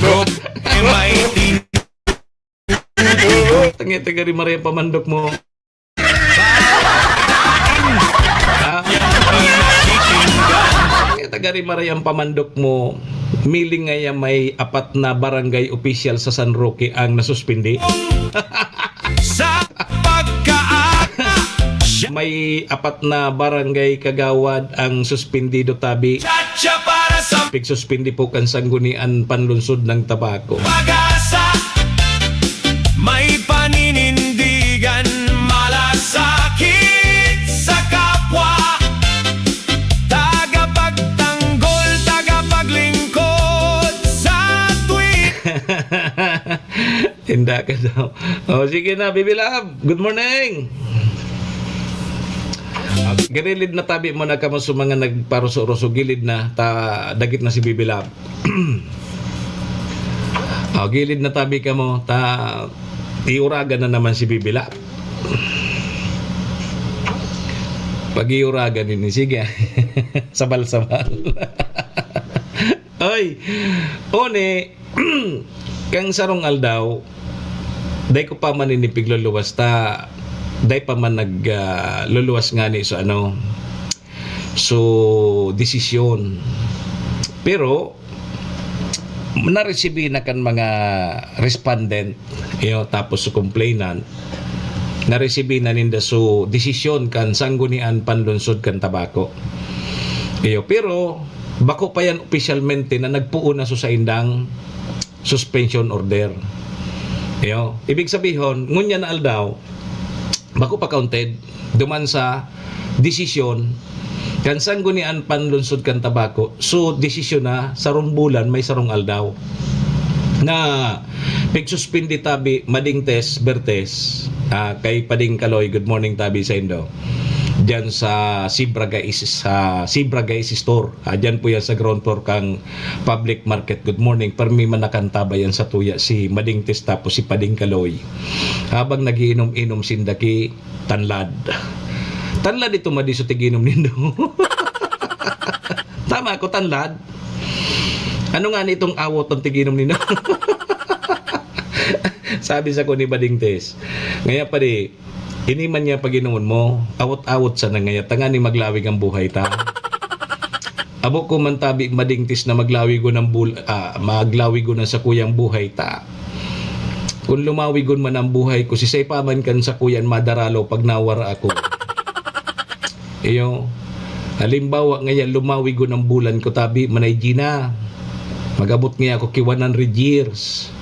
Rob, M I T. Tangete gari maray ang pamandok mo. Ha? Tangete gari maray ang pamandok mo. Miling ngaya may apat na barangay opisyal sa San Roque ang nasuspindi. Sa pagkaaka. May apat na barangay kagawad ang suspindido tabi. Chacha para sa Pigsuspindi po kan Sanggunian Panlunsod ng Tabako. Pag-asa. May paninindigan, malasakit sa kapwa. Tagapagtanggol, tagapaglingkod sa tuwing Tinda ka daw. Oh, sige na, Bibi Lab. Good morning. Ah, girilid na tabi mo na kamo sa mga nagparuso-ruso, gilid na, ta dagit na si Bibi Lab. Ah, gilid na tabi kamo, ta iuragan na naman si Bibi Lab. Pag-iuragan ini, sige. Sabal-sabal. Oy, one, kang sarong aldaw, dai ko pa man ini pigluluwas ta, dai pa man nag, ah, luluwas ngani so ano, so desisyon. Pero, naresibi na kan mga respondent, iyo, tapos sa complainant, naresibi na ninda so desisyon kan Sanggunian Panlunsod kan Tabako. Iyo, pero bako pa yan opisyalmente na nagpoon na so saindang suspension order. Iyo, ibig sabihon, ngunyan na aldaw, bako pa counted duman sa desisyon kan Sanggunian Panlunsod kan Tabako. So, desisyon na, sarong bulan, may sarong aldaw na pigsuspindi tabi, Madingtes, Bertes, ah, kay Pading Kaloy. Good morning tabi saindo. Diyan sa Sibra Guys, sa Sibra Guys Store. Ah, diyan po yan sa ground floor kang public market. Good morning. Permi man nakantabay yan sa tuya si Madingtes tapos si Pading Kaloy. Habang nagiinom-inom sinda ki Tanlad. Tanlad ito, madi, so tiginom nindo. Tama ako, Tanlad. Ano nga ni itong awot ang tiginom nindo? Sabi sako ni Madingtes, "Ngaya, padi, ini man nga pag-inomon mo, awot-awot sana ngaya, tanganing maglawig ang buhay ta." Abo ko man tabi, Madingtes, na maglawigon ang bul-, ah, maglawigon ang sakuyang buhay ta. Kun lumawigon man ang buhay ko, sisay pa man kan sakuyan madaralo pag nawara ako. Iyo, halimbawa, ngaya lumawigon ang bulan ko tabi, Manay Gina. Mag-abot ngaya ako ki one hundred years.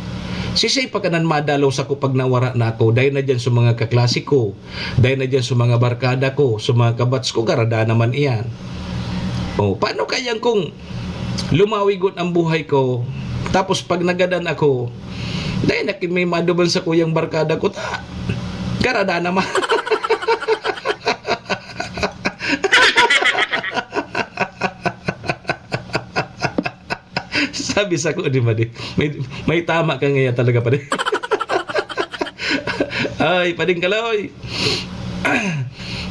Sisay pa kanan madalaw sako pag nawara na ako, dai na diyan sa mga kaklase ko. Dai na diyan sa mga barkada ko, sa mga kabats ko, garada naman iyan. O, paano kayang kung lumawigon ang buhay ko, tapos pag nagadan ako, dai na ki-, may maduman sakuyang barkada ko, ta, garada naman. Sabi sako, di ba, di? May, may tama ka ngaya talaga, padi. Ay, Pading Kaloy.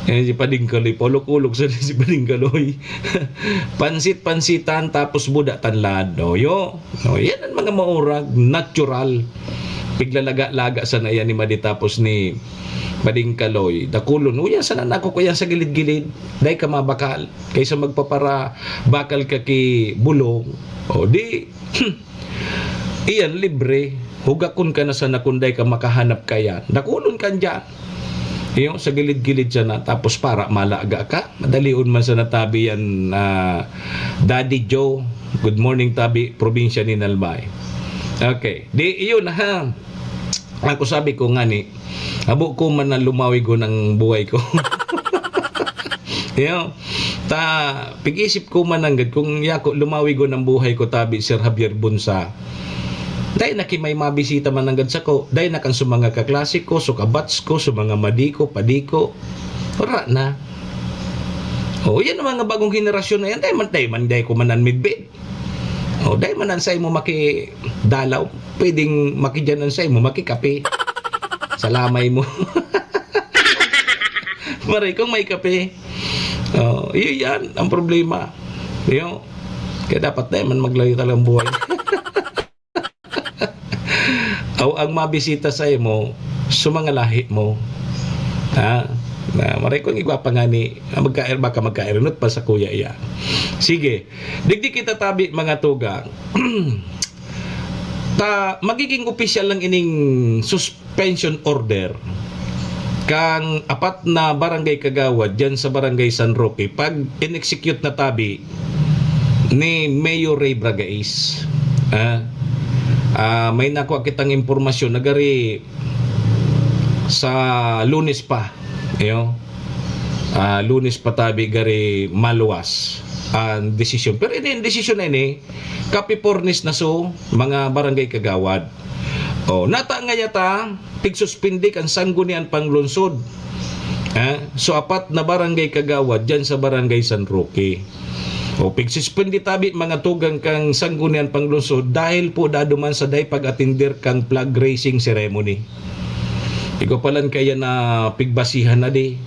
Ayan si Pading Kaloy. Paulok-ulok sa si Pading Kaloy. Pansit-pansitan, tapos buda tanlad. O, yo. O, yan ang mga maurag, natural. Piglalaga-laga sana yan ni Madi tapos ni Pading Kaloy. Dakulon. Uya, sana nako ko yan sa gilid-gilid. Dai ka mabakal. Kaysa magpaparabakal ka ki bulong, o di, iyan, libre. Hugakon ka na sana kun dai ka makahanap ka yan. Dakulon ka diyan. Iyo, sa gilid-gilid sana. Tapos para malaga ka. Madalion man sana tabi yan, ah, Daddy Joe. Good morning, tabi, probinsya ni Nalbay. Okay. Di, iyon ha. Ako sabi ko nga ni, habo ko man na lumawigon ang buhay ko. Iyo, ta, pig-isip ko man nanggad kung yako lumawigon ang buhay ko tabi, Sir Javier Bunsa. Dai na ki may mabisita man nanggad sako, dai na kan sa mga kaklase ko, sa kabats ko, sa mga madi ko, padi ko. Wala na. O, yan ang mga bagong henerasyon na yan. Dai man, dai man, dai ko man ang midbid. O, dai man ang sa imo makidalaw. Pwedeng makidyan ang sa imo, makikape. Sa lamay mo. Maray kung may kape. O, yun yan ang problema. Yun. Kaya dapat dai man maglayo talagang buhay. Aw, ang mabisita sa imo, sa mga lahi mo. Ha? Na, maray kung igwa pa nga ni, ah, magka-, baka magkairinot pa sa kuya iya. Sige, digdi kita tabi, mga tugang. Ta, magiging opisyal lang ining suspension order kang apat na barangay kagawad dyan sa Barangay San Roque pag in-execute na tabi ni Mayor Ray Bragais. Ah, ah, may nakuha kitang impormasyon na gari sa Lunes pa. Iyo. Ah, Lunes pa tabi gari maluwas ang desisyon. Pero ini, ang desisyon na ini, kapipornis na so mga barangay kagawad. O, nata nga yata, pigsuspindi kan Sanggunian Panglungsod. Ah, so apat na barangay kagawad dyan sa Barangay San Roque. O, pigsuspindi tabi, mga tugang, kang Sanggunian Panglungsod dahil po dado man sa dai pag-atender kang flag raising ceremony. Igwa pa lang kaya na pigbasihan na di.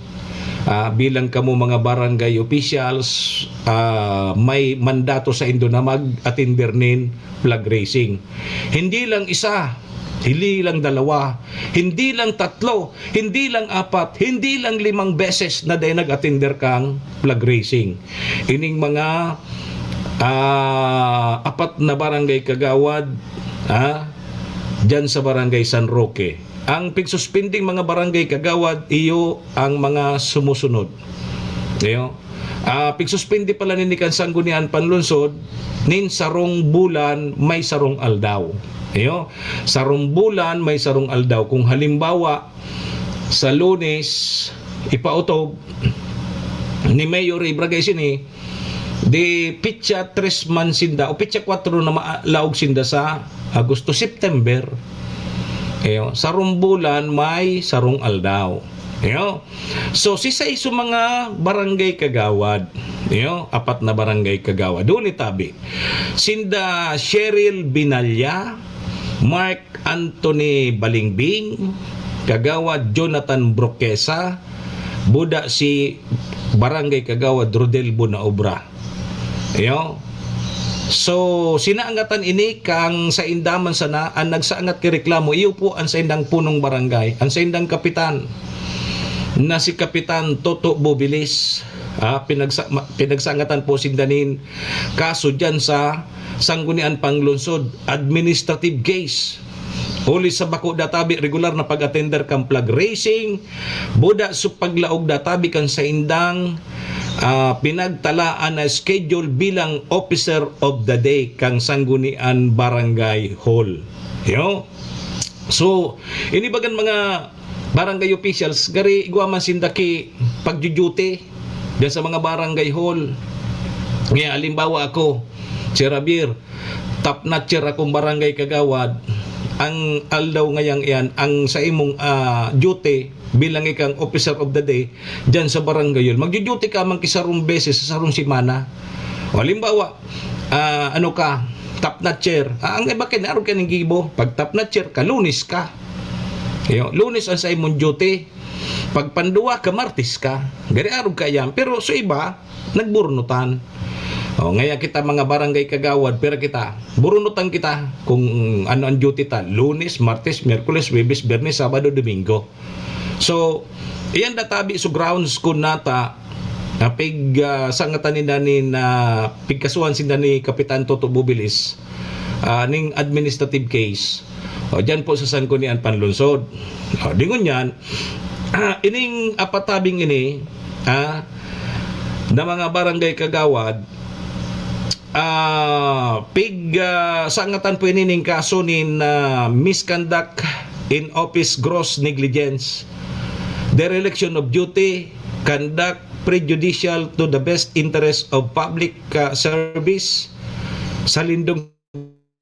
Ah, bilang kamo mga barangay officials, ah, may mandato sa indo na mag-atender nin flag raising. Hindi lang isa, hindi lang dalawa, hindi lang tatlo, hindi lang apat, hindi lang limang beses na dai nag-atender kang flag raising. Ining mga, ah, apat na barangay kagawad, ah, dyan sa Barangay San Roque. Ang pigsuspinding mga barangay kagawad, iyo ang mga sumusunod. Iyo. Ah, pigsuspindi pala nini kan Sanggunian Panlungsod nin sarong bulan may sarong aldaw. Iyo. Sarong bulan may sarong aldaw. Kung halimbawa, sa Lunes, ipautob ni Mayor Ray Bragais ini, di petsa tres man sinda, o petsa kwatro na malaog sinda sa Agosto, September. Iyo, sarong bulan may sarong aldaw. Iyo. So, sisay sa mga barangay kagawad. Iyo, apat na barangay kagawad. Doon itabi. Sinda Cheryl Binalya, Mark Anthony Balingbing, Kagawad Jonathan Broquesa, buda si Barangay Kagawad Rodel Bonaobra. Iyo. So, sinaangatan ini kang sainda man sana, ang nagsaangat ki reklamo, iyo po ang saindang punong barangay, ang saindang kapitan, na si Kapitan Toto Bobilis. Ah, pinagsa-, ma-, pinagsangatan po sinda nin kaso dyan sa Sanggunian Panglungsod, administrative case. Huli sa bako databi regular na pag-atender kan flag raising, buda sa paglaog databi kan saindang, ah, pinagtalaan na schedule bilang officer of the day kan Sanggunian Barangay Hall. Yo. So, inibagan mga barangay officials, gari igwa man sinda ki pagjujuti diyan sa mga barangay hall. Ngayon, halimbawa ako, si Javier, top notcher akong barangay kagawad. Ang aldaw ngayang iyan, ang sa imong, ah, duty bilang ikang officer of the day diyan sa barangay hall, magjujuti ka man ki sarong beses sa sarong semana. O, halimbawa, ah, ano ka, top notcher. Ah, ang iba kaya naroon ka ng gibo. Pag top notcher ka, Lunes ka. Iyo, Lunes ang sa imong duty. Pag panduwa ka, Martes ka. Gari arog ka yan. Pero sa iba, nagburnutan. O, ngaya kita mga barangay kagawad, pero kita, burnutan kita kung ano ang duty ta. Lunes, Martes, Miyerkules, Huwebes, Biyernes, Sabado, Domingo. So, iyan databi so grounds kun nata, na pig, ah, sangatan ninda ni na pigkasuhan sinda ni Kapitan Toto Bubilis, ah, ning administrative case. O, dyan po sa Sanggunian Panlungsod. O, di ngunyan, ah, ining apat tabing ini, ah, na mga barangay kagawad, Ah, pig, ah, sangatan po ini ning kaso nin, ah, misconduct in office, gross negligence, dereliction of duty, conduct prejudicial to the best interest of public, ah, service sa Lindong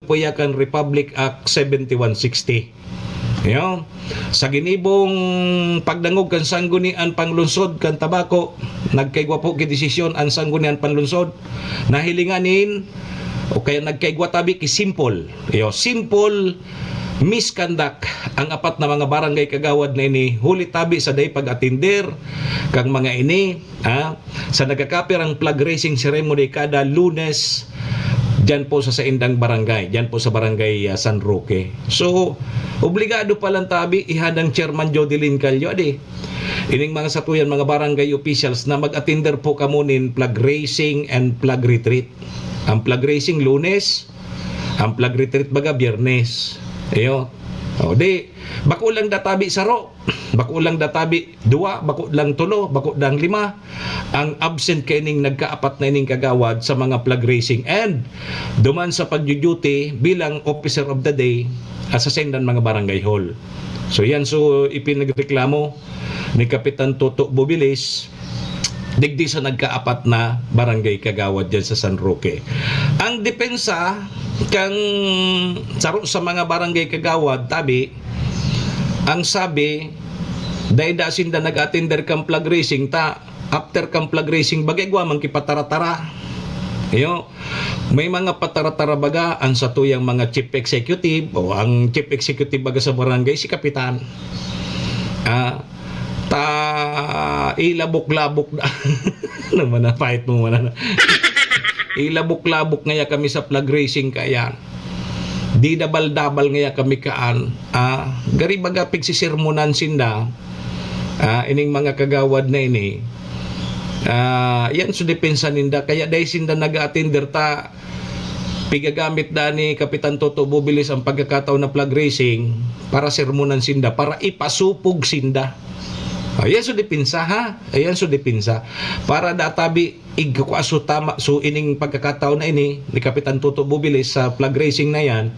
Kapuyakan Republic Act seventy-one sixty. Yo, sa ginibong pagdangog kan Sanggunian Panglungsod kan Tabaco, nagkaigwa po ki desisyon an Sanggunian Panglungsod. Nahilingan nin, o kaya nagkaigwa tabi ki simple. Yo, simple misconduct ang apat na mga barangay kagawad na ini, huli tabi sa dai pag-atender kang mga ini, ah, sa nagkakapirang flag raising ceremony kada Lunes, diyan po sa saindang barangay, diyan po sa barangay, ah, San Roque. So, obligado pa lang tabi, ihadang Chairman Jodelin Callo, adi. Ining mga satuyan, mga barangay officials na mag-atender po kamo nin flag raising and flag retreat. Ang flag raising, Lunes, ang flag retreat baga, Biyernes. Iyo. O, di, bako lang databi saro, bako lang databi duwa, bako lang tulo, bako lang lima, ang absent kaining nagkaapat na ining kagawad sa mga flag raising and duman sa pagduduty bilang officer of the day, ah, sa saindang mga barangay hall. So, yan. So, ipinagreklamo ni Kapitan Toto Bubilis, digdi sa nagkaapat na barangay kagawad diyan sa San Roque. Ang depensa kang saro sa mga barangay kagawad, tabi, ang sabi, dai da sinda nag-atender kan flag raising, ta after kan flag raing, baga igwa man ki patara-tara. Iyo, may mga patara-tara baga ang satuyang mga chief executive, o ang chief executive baga sa barangay, si kapitan. Ah, ta ilabok-labok na. Ano man na, pahit mo man na. Ilabok-labok ngaya kami sa flag raising kaya. Di dabal-dabal ngaya kami kaan. Ah, gari baga pigsisermonan sinda. Ah, ining mga kagawad na ini, ah, yan so depensa ninda. Kaya dai sinda nag-a-attender ta pigagamit da ni Kapitan Toto Bubilis ang pagkakataon na flag raising para sermonan sinda, para ipasupog sinda. Ah, yan so depensa, ha? Ayan so depensa. Para da tabi igkukua so tama, so ining pagkakataon na ini ni Kapitan Toto Bubilis sa flag raising na yan,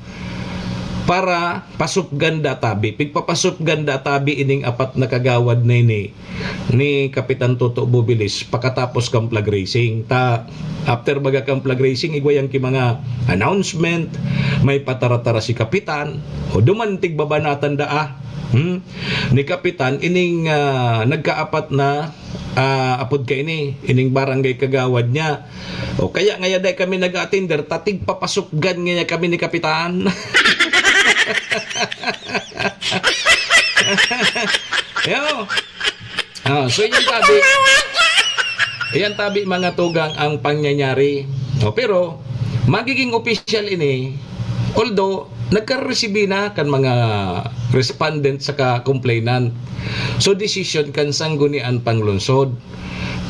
para pasupgan da tabi, pigpapasupgan da tabi ining apat na kagawad na ini ni Kapitan Toto Bubilis pakatapos kan flag raising. Ta, after baga kan flag raising, igwa yan ki mga announcement, may patara-tara si Kapitan, o duman tigbabanatan da, ah. Hmm? Ni Kapitan, ining, ah, nagkaapat na, ah, apod kaini, ining barangay kagawad niya. O kaya ngaya dai kami nag-a-attender, ta tigpapasupgan ngaya kami ni Kapitan. Yo. Ah, so, yan tabi. Yan tabi, mga tugang, ang pangyayari. O, pero, magiging opisyal ini, although, nagkaresibi na kan mga respondent saka complainant. So, desisyon kan Sanggunian Panglungsod.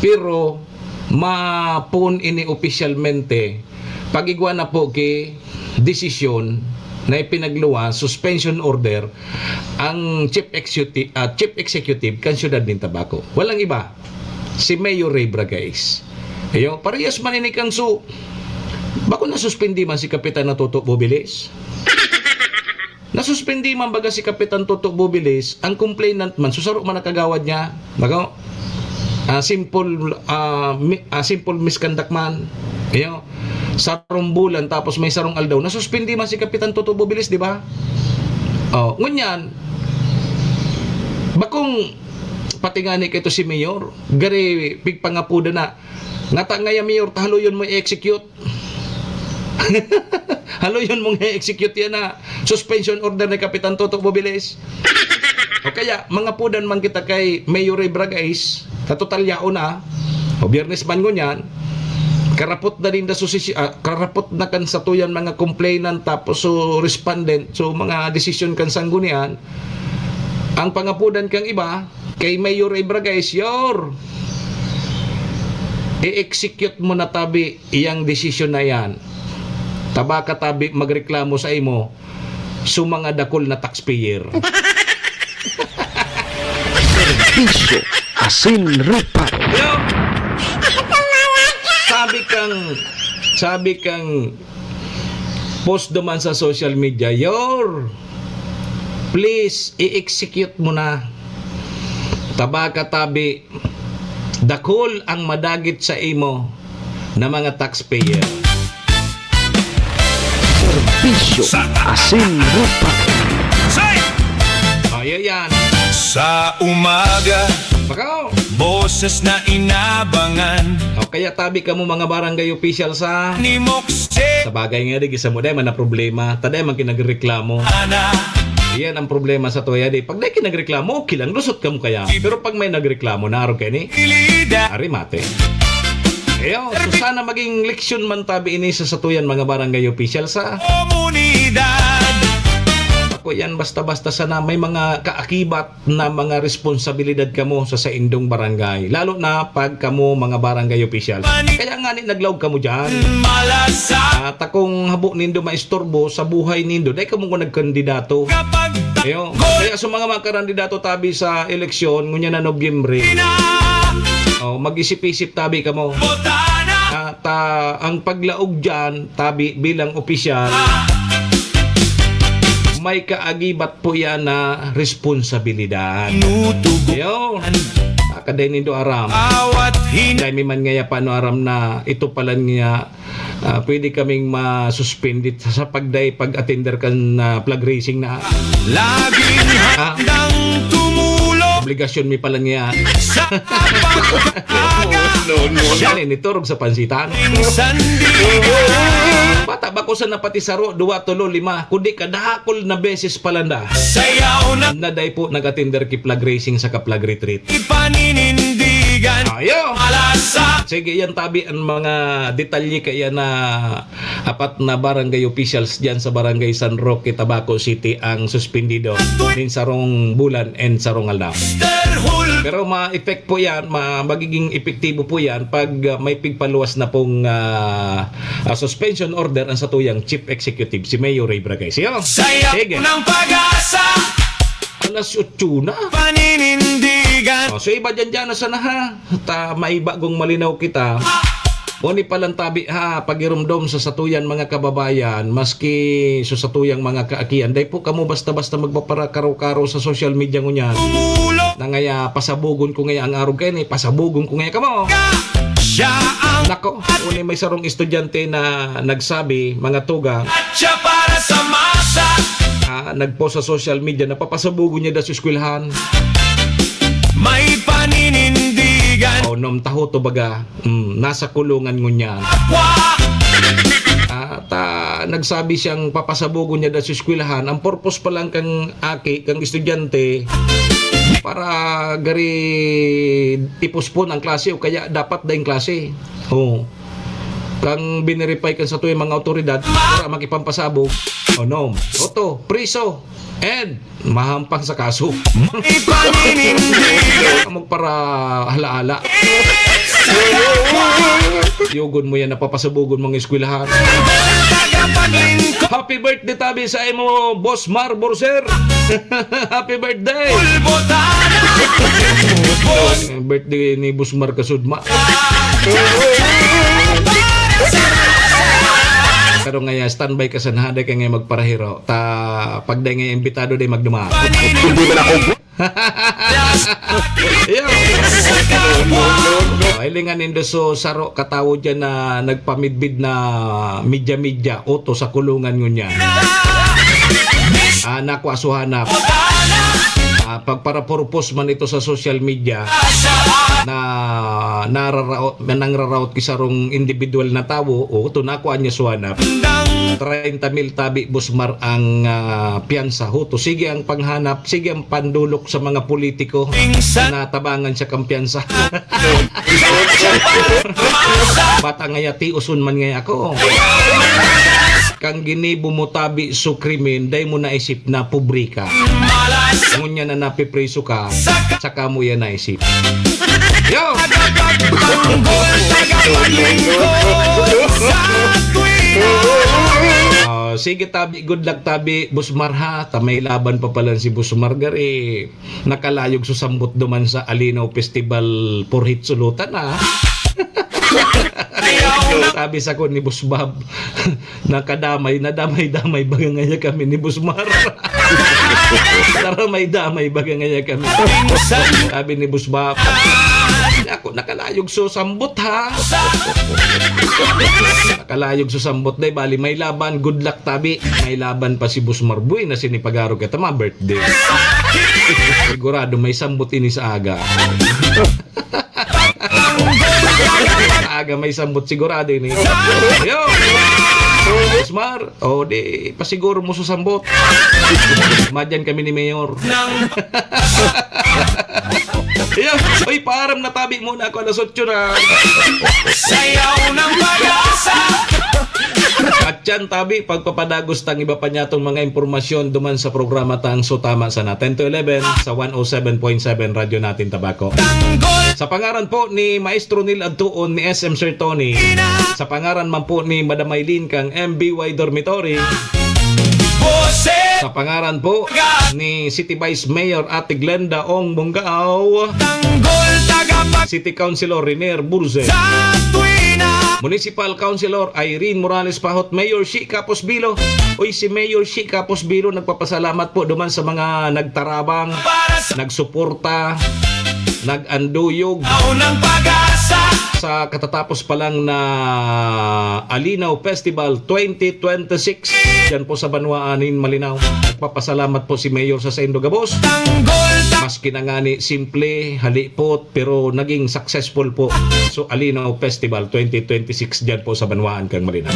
Pero, mapoon ini opisyalmente, pag-igwa na po ki desisyon na ipinagluwas, suspension order, ang chief executive, ah, chief executive kan siyudad nin Tabaco. Walang iba, si Mayor Ray Bragais. Iyo, parehas man ini kan su-, bako nasuspindi man si Kapitan na Toto Bubilis. Nasuspindi man baga si Kapitan Toto Bubilis, ang complainant man, so saro man ang kagawad niya. Bako, ah, simple, ah, mi-, ah, simple misconduct man. Iyo, sarong bulan, tapos may sarong aldaw, nasuspindi man si Kapitan Toto Bubilis, di ba? Oh, ngunyan, bakong pati ngani kaito si Mayor, gari pigpangapodan na, ngata ngaya, Mayor, ta haloyon mo i-execute. Haloyon mong i-execute yan na suspension order ni Kapitan Toto Bubilis. O kaya, mangapodan man kita kay Mayor Ray Bragais, ta total yaon na, o Biyernes man ngunyan, karapot na din da susisi-, ah, karapot na kan satuyan mga complainant, tapos so respondent, so mga desisyon kan Sanggunian, ang pangapodan kang iba, kay Mayor Ray Bragais, Yor, i-execute mo na tabi iyang desisyon na yan. Ta baka tabi magreklamo sa imo so mga dakul na taxpayer. Serbisyo asin reparo. Yo! Sabi kang Sabi kang post duman sa social media, "Yor, please, i-execute mo na. Taba ka tabi, dakul ang madagit sa imo na mga taxpayer." Serbisyo Sa asin rupa. Say! Oh, yun yan. Sa umaga, Bakaw! Boses na inabangan. O kaya tabi kamo mga barangay official sa Ni Moxie. Sa bagay nga, di, gisa mo, dai man na problema. Ta dai man kinagreklamo. Ana. Iyan ang problema sa tuya, di. Pag dai kinagreklamo, okay lang. Lusot kamo kaya. Pero pag may nagreklamo, naarog kayo ni Ilida. Ari mate. Ayo, so sana maging leksyon man tabi ini sa satuyan mga barangay official sa Komunidad. Ako yan, basta-basta sana may mga kaakibat na mga responsibilidad kamo sa saindong barangay, lalo na pag kamo mga barangay official. Kaya nga ni naglaog kamo diyan. Malasa. At akong habo nindo maistorbo sa buhay nindo, dai kamo ko nagkandidato. Kapag Ayo. Kaya sa mga makarandidato tabi sa eleksyon, ngunya na Nobyembre, Ina. Oh, mag-isip-isip tabi kamo. Botana. At, ah, ang paglaog diyan, tabi bilang opisyal, may kaagibat po yan na responsibilidad. Tinutugo. Yo. Akademido aram. Awat hin- Dai mi man ngaya paano aram na ito pala niya, ah, pwede kaming masuspendit sa pagday pag-attender kan, ah, flag raising na. Laging Ah. handang tumulong. Obligasyon mi pala niya. Sa pag-aga. No, no, no. Siya ni, niturog sa pansitan. Sandigan. Bata, bako sa napati saro, duwa, tulo, lima, kundi kadakol na beses pa landa. Sayaw na. Na dai po nag-attender ki flag raising sa ka flag retreat. Ipaninindigan. Ayo. Alasa. Sige, yan tabi ang mga detalye kaya na apat na barangay officials diyan sa Barangay San Roque, Tabaco City ang suspendido nin sarong bulan and sarong aldaw. Mister Hul- Pero ma-effect po yan, ma-, magiging epektibo po yan pag, ah, may pigpaluwas na pong, ah, ah, suspension order ang satuyang Chief Executive, si Mayor Ray Bragay. Siya? Sayaw Sige. ng pag-asa. Alas otso na. Paninindigan. Oh, so iba dyan dyan na sana ha. Ta may bagong malinaw kita. Oni palan tabi ha, pagirumdom sa satuyan mga kababayan, maski sa satuyang mga kaakian. Dai po kamo basta-basta magpaparakaro-karo sa social media ngunyan. Tumulo. Na ngaya, pasabugon ko ngaya ang arog kayo ni, pasabugon ko ngaya kamo. Siya ang Nako, uni may sarong estudyante na nagsabi, mga tugang, At siya para sa masa. Ah, nagpost sa social media na papasabugon niya daw sa eskwelahan. May paninindigan. Oh, nom taho to baga. Mm, nasa kulungan ngunyan. Wa! At, ah, nagsabi siyang papasabugon niya daw sa eskwelahan. Ang purpose pa lang kang aki, kang estudyante, para gari i-postpone ang klase o kaya dapat daing klase. Oh. Kang binerify kan satuyang mga awtoridad, para makipampasabog. Oh, no. Oto, priso. And mahampang sa kaso. May paninindigan. Magparahala-hala. Yugon mo yan, napapasabugon mga eskwelahan. Tagapaglingkod. Happy birthday tabi sa imo, Boss Mar Borser. Happy birthday. Pulbotana. Boss. Birthday ni Boss Mar Kasudma. Pero ngaya, standby ka sa nahada ka ngaya magparahiro. Ta, pag dai nga imbitado, dai magduman. Hindi man ako. Yo. Oh, hilingan nindo so saro katawo dyan na nagpamidbid na media-media, oto sa kulungan ngunyan. Ah, naku, aso hanap. Ah, pagparapurpos man ito sa social media na nararaot, na nangraraot ki sarong individual na tawo, o, ito, nakuha niya suhanap. Treinta mil tabi, Boss Mar, ang, ah, piyansa. Huto, sige ang panghanap, sige ang pandulok sa mga politiko na tabangan siya kang piyansa. Bata ngaya, tiuson man ngaya ako. Kang ginibo mo tabi su krimen, dai mo naisip na pobre ka. Ngunyan na napipriso ka, saka mo yan naisip. Yo! Tagapagtanggol, tagapaglingkod sa tuwing. Ah, sige tabi, good luck tabi, Boss Mar ha. Ta may laban pa palan si Boss Mar gari. Nakalayog sa sambot duman sa Alinaw Festival, purhit sulutan, ah. Sabi sako ni Boss Bob, nakadamay, nadamay-damay baga ngaya kami ni Boss Mar. Daramay-damay baga ngaya kami. Sabi ni Boss Bob, "Ako, nakalayog so sambot, ha?" Nakalayog so sambot, day. Bali, may laban. Good luck, tabi. May laban pa si Boss Marboy na sinipagaro kita, ma-birthday. Sigurado may sambot ini sa aga. Aga may sambot sigurado ini. Yo! Smar, o di, pasiguro mo sa sambot. Madyan kami ni Mayor. Yo! Uy, paaram na, tabi, muna ako, alas otso na. Sayaw ng Pag-asa. At yan, tabi, pagpapadagos tang iba pa niya tong mga impormasyon duman sa programa tang So Tama Sana, ten to eleven sa one oh seven point seven Radyo Natin Tabaco. Sa pangaran po ni Maestro Neil Adtuon, ni S M Sir Tony, sa pangaran man po ni Madam Maylin kang M B Y Dormitory, sa pangaran po ni City Vice Mayor Ate Glenda Ong Bongao, City Councilor Renier Burze, Municipal Councilor Irene Morales Pahot, Mayor Shi Kapos Bilo. Uy, si Mayor Shi Kapos Bilo nagpapasalamat po duman sa mga nagtarabang, nagsuporta, nag-anduyog sa katatapos pa lang na Alinaw Festival twenty twenty-six diyan po sa banwaan nin Malinao. Nagpapasalamat po si Mayor sa saindo gabos. Maski na ngani simple, halipot, pero naging successful po. So, Alinaw Festival twenty twenty-six diyan po sa banwaan kang Malinao.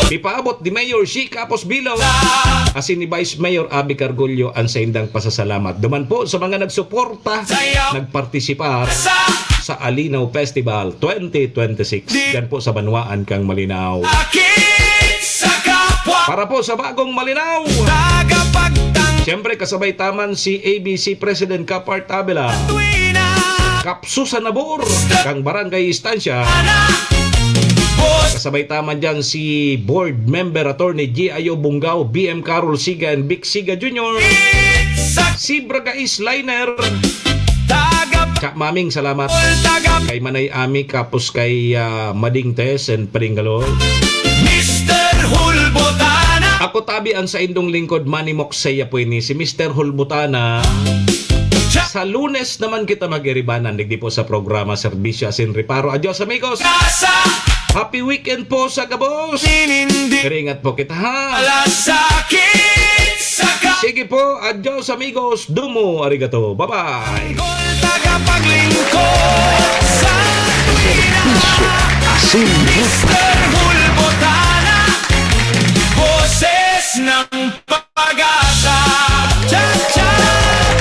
Ipaabot ni Mayor Shi Kapos Bilo asin ni Vice Mayor Abby Cargullo ang saindang pasasalamat. Duman po sa mga nagsuporta, nagpartisipar sa Alinaw Festival twenty twenty-six diyan po sa banwaan kang Malinao. Akit sa kapwa. Para po sa bagong Malinao. Tagapagtang. Siyempre, kasabay ta man si A B C President Kapart Abela. Tuwina. Kapsusan na bor kang Barangay Estancia. Boss. Kasabay ta man dyan si Board Member Attorney G I O Bungao, B M Carol Siga and Vic Siga Junior. Sa Si Bragais Liner. Tagap- Ka-, maming salamat. Tagap- Kay Manay Ami, kapos kay, ah, Mading Tess and Pading Galo. Mister Hulbotana. Ako tabi ang saindong lingkod, Manny Moksey, apo ini, si Mister Hulbotana. Cha- Sa Lunes naman kita mag-iribanan, digdi po sa programa Serbisyo Asin Reparo. Adios, amigos! Kasa- Happy weekend po sa gabos! Inindi- Karingat po kita, ha? Ala sakit sa ka- Sige po, adios, amigos! Domo arigato. Bye-bye! Tanggol tagapaglingkod sa tuwina. Mister Hulbotana, boses ng pag-asa. Cha-cha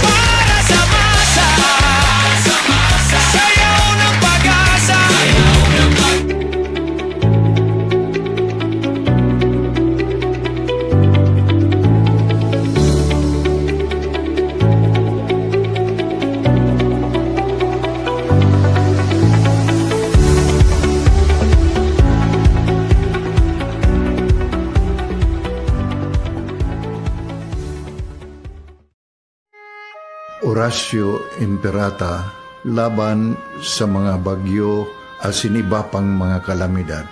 para sa masa. Sayaw ng pag-asa. Orasyo Imperata laban sa mga bagyo asin iba pang mga kalamidad.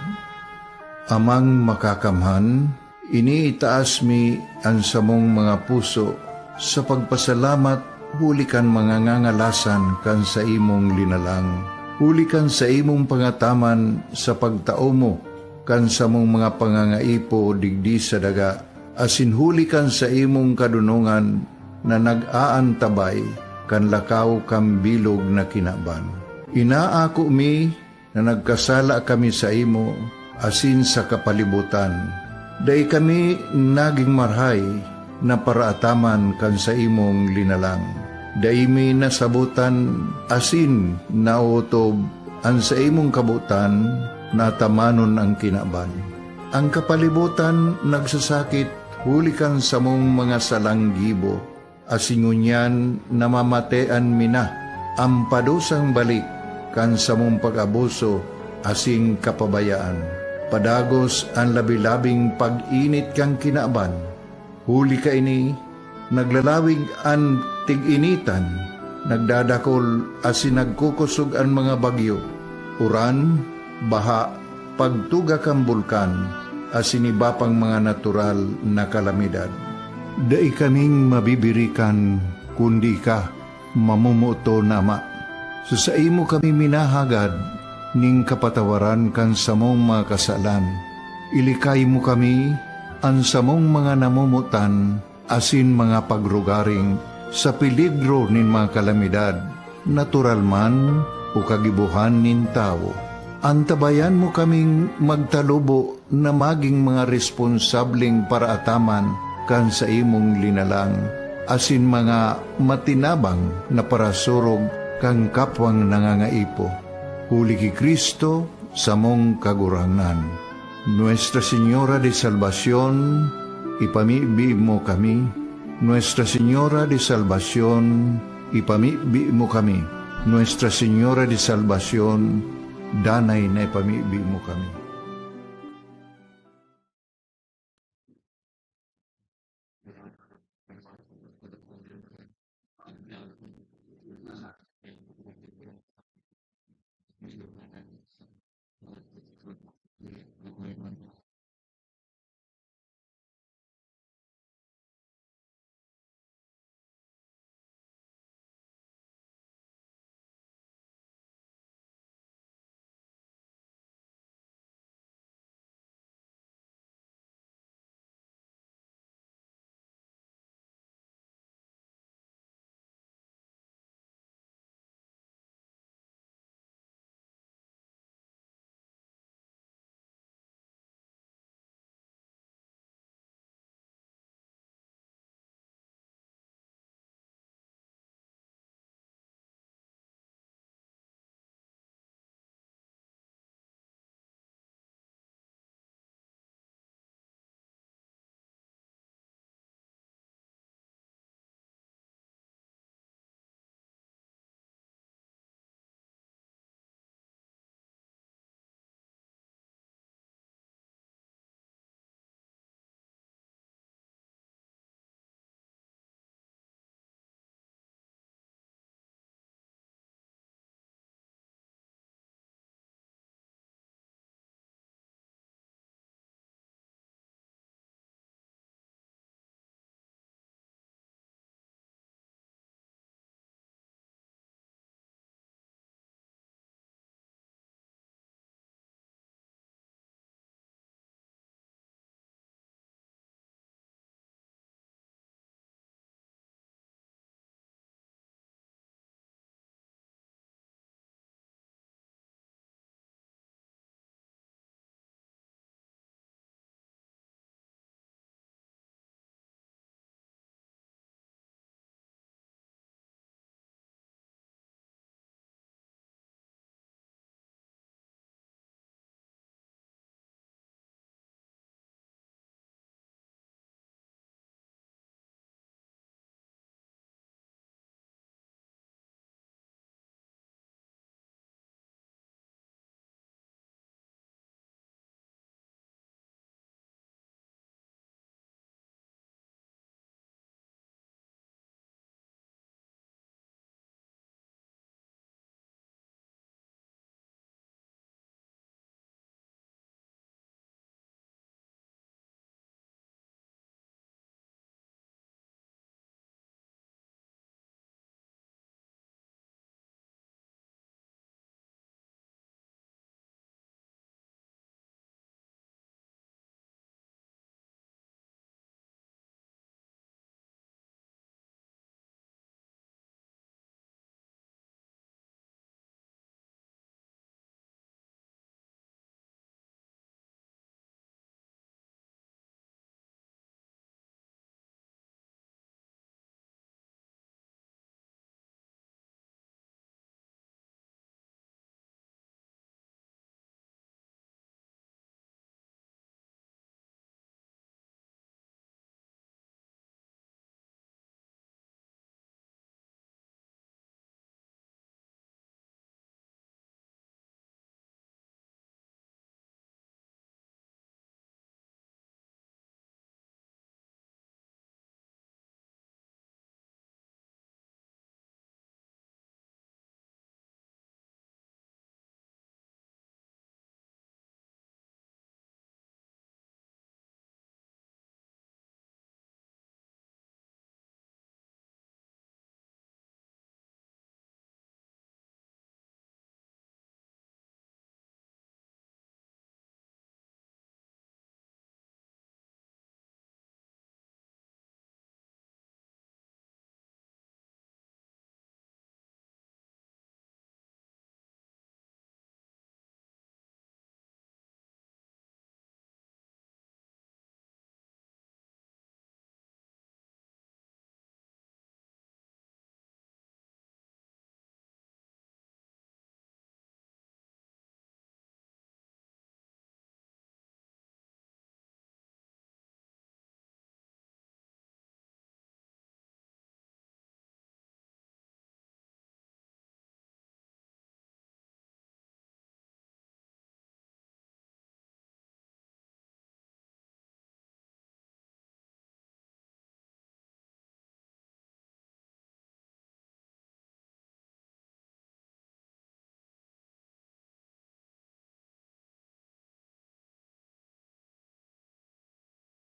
Amang Makakamhan, iniitaas mi an samong mga puso sa pagpasalamat huli kan mga ngangalasan kan saimong linalang, huli kan saimong pangataman sa pagtao mo kan samong mga pangangaipo digdi sa daga, asin huli kan saimong kadonongan na nag-aantabay kan lakaw kan bilog na kinaban. Inaako mi na nagkasala kami saimo asin sa kapalibotan. Dai kami nagin marahay na paraataman kan saimong linalang. Dai mi nasabotan asin naotob an saimong kabotan na atamanon an kinaban. An kapalibotan nagsasakit huli kan samong mga salang gibo. Asin ngunyan namamatean mi na an padusang balik kan samong pag-abuso asin kapabayaan. Padagos an labi-labing pag-init kan kinaban, huli kaini, naglalawig an tig-initan, nagdadakol asin nagkukosog an mga bagyo, uran, baha, pagtuga kan bulkan, asin iba pang mga natural na kalamidad. Dai kaming mabibirikan, kundi ika, mamomoton na Ama. Sa saimo kami minahagad ning kapatawaran kan samong mga kasalan. Ilikay mo kami, an samong mga namomotan, asin mga pagrugaring sa peligro nin mga kalamidad, natural man o kagibohan nin tawo. Antabayan mo kaming magtalubo na maging mga responsableng paraataman kan saimong linalang, asin mga matinabang na parasurog kan kapwang nangangaipo. Huli ki Cristo, samong Kagurangnan. Nuestra Señora de Salvacion, ipamibi mo kami. Nuestra Señora de Salvacion, ipamibi mo kami. Nuestra Señora de Salvacion, danay na ipamibi mo kami.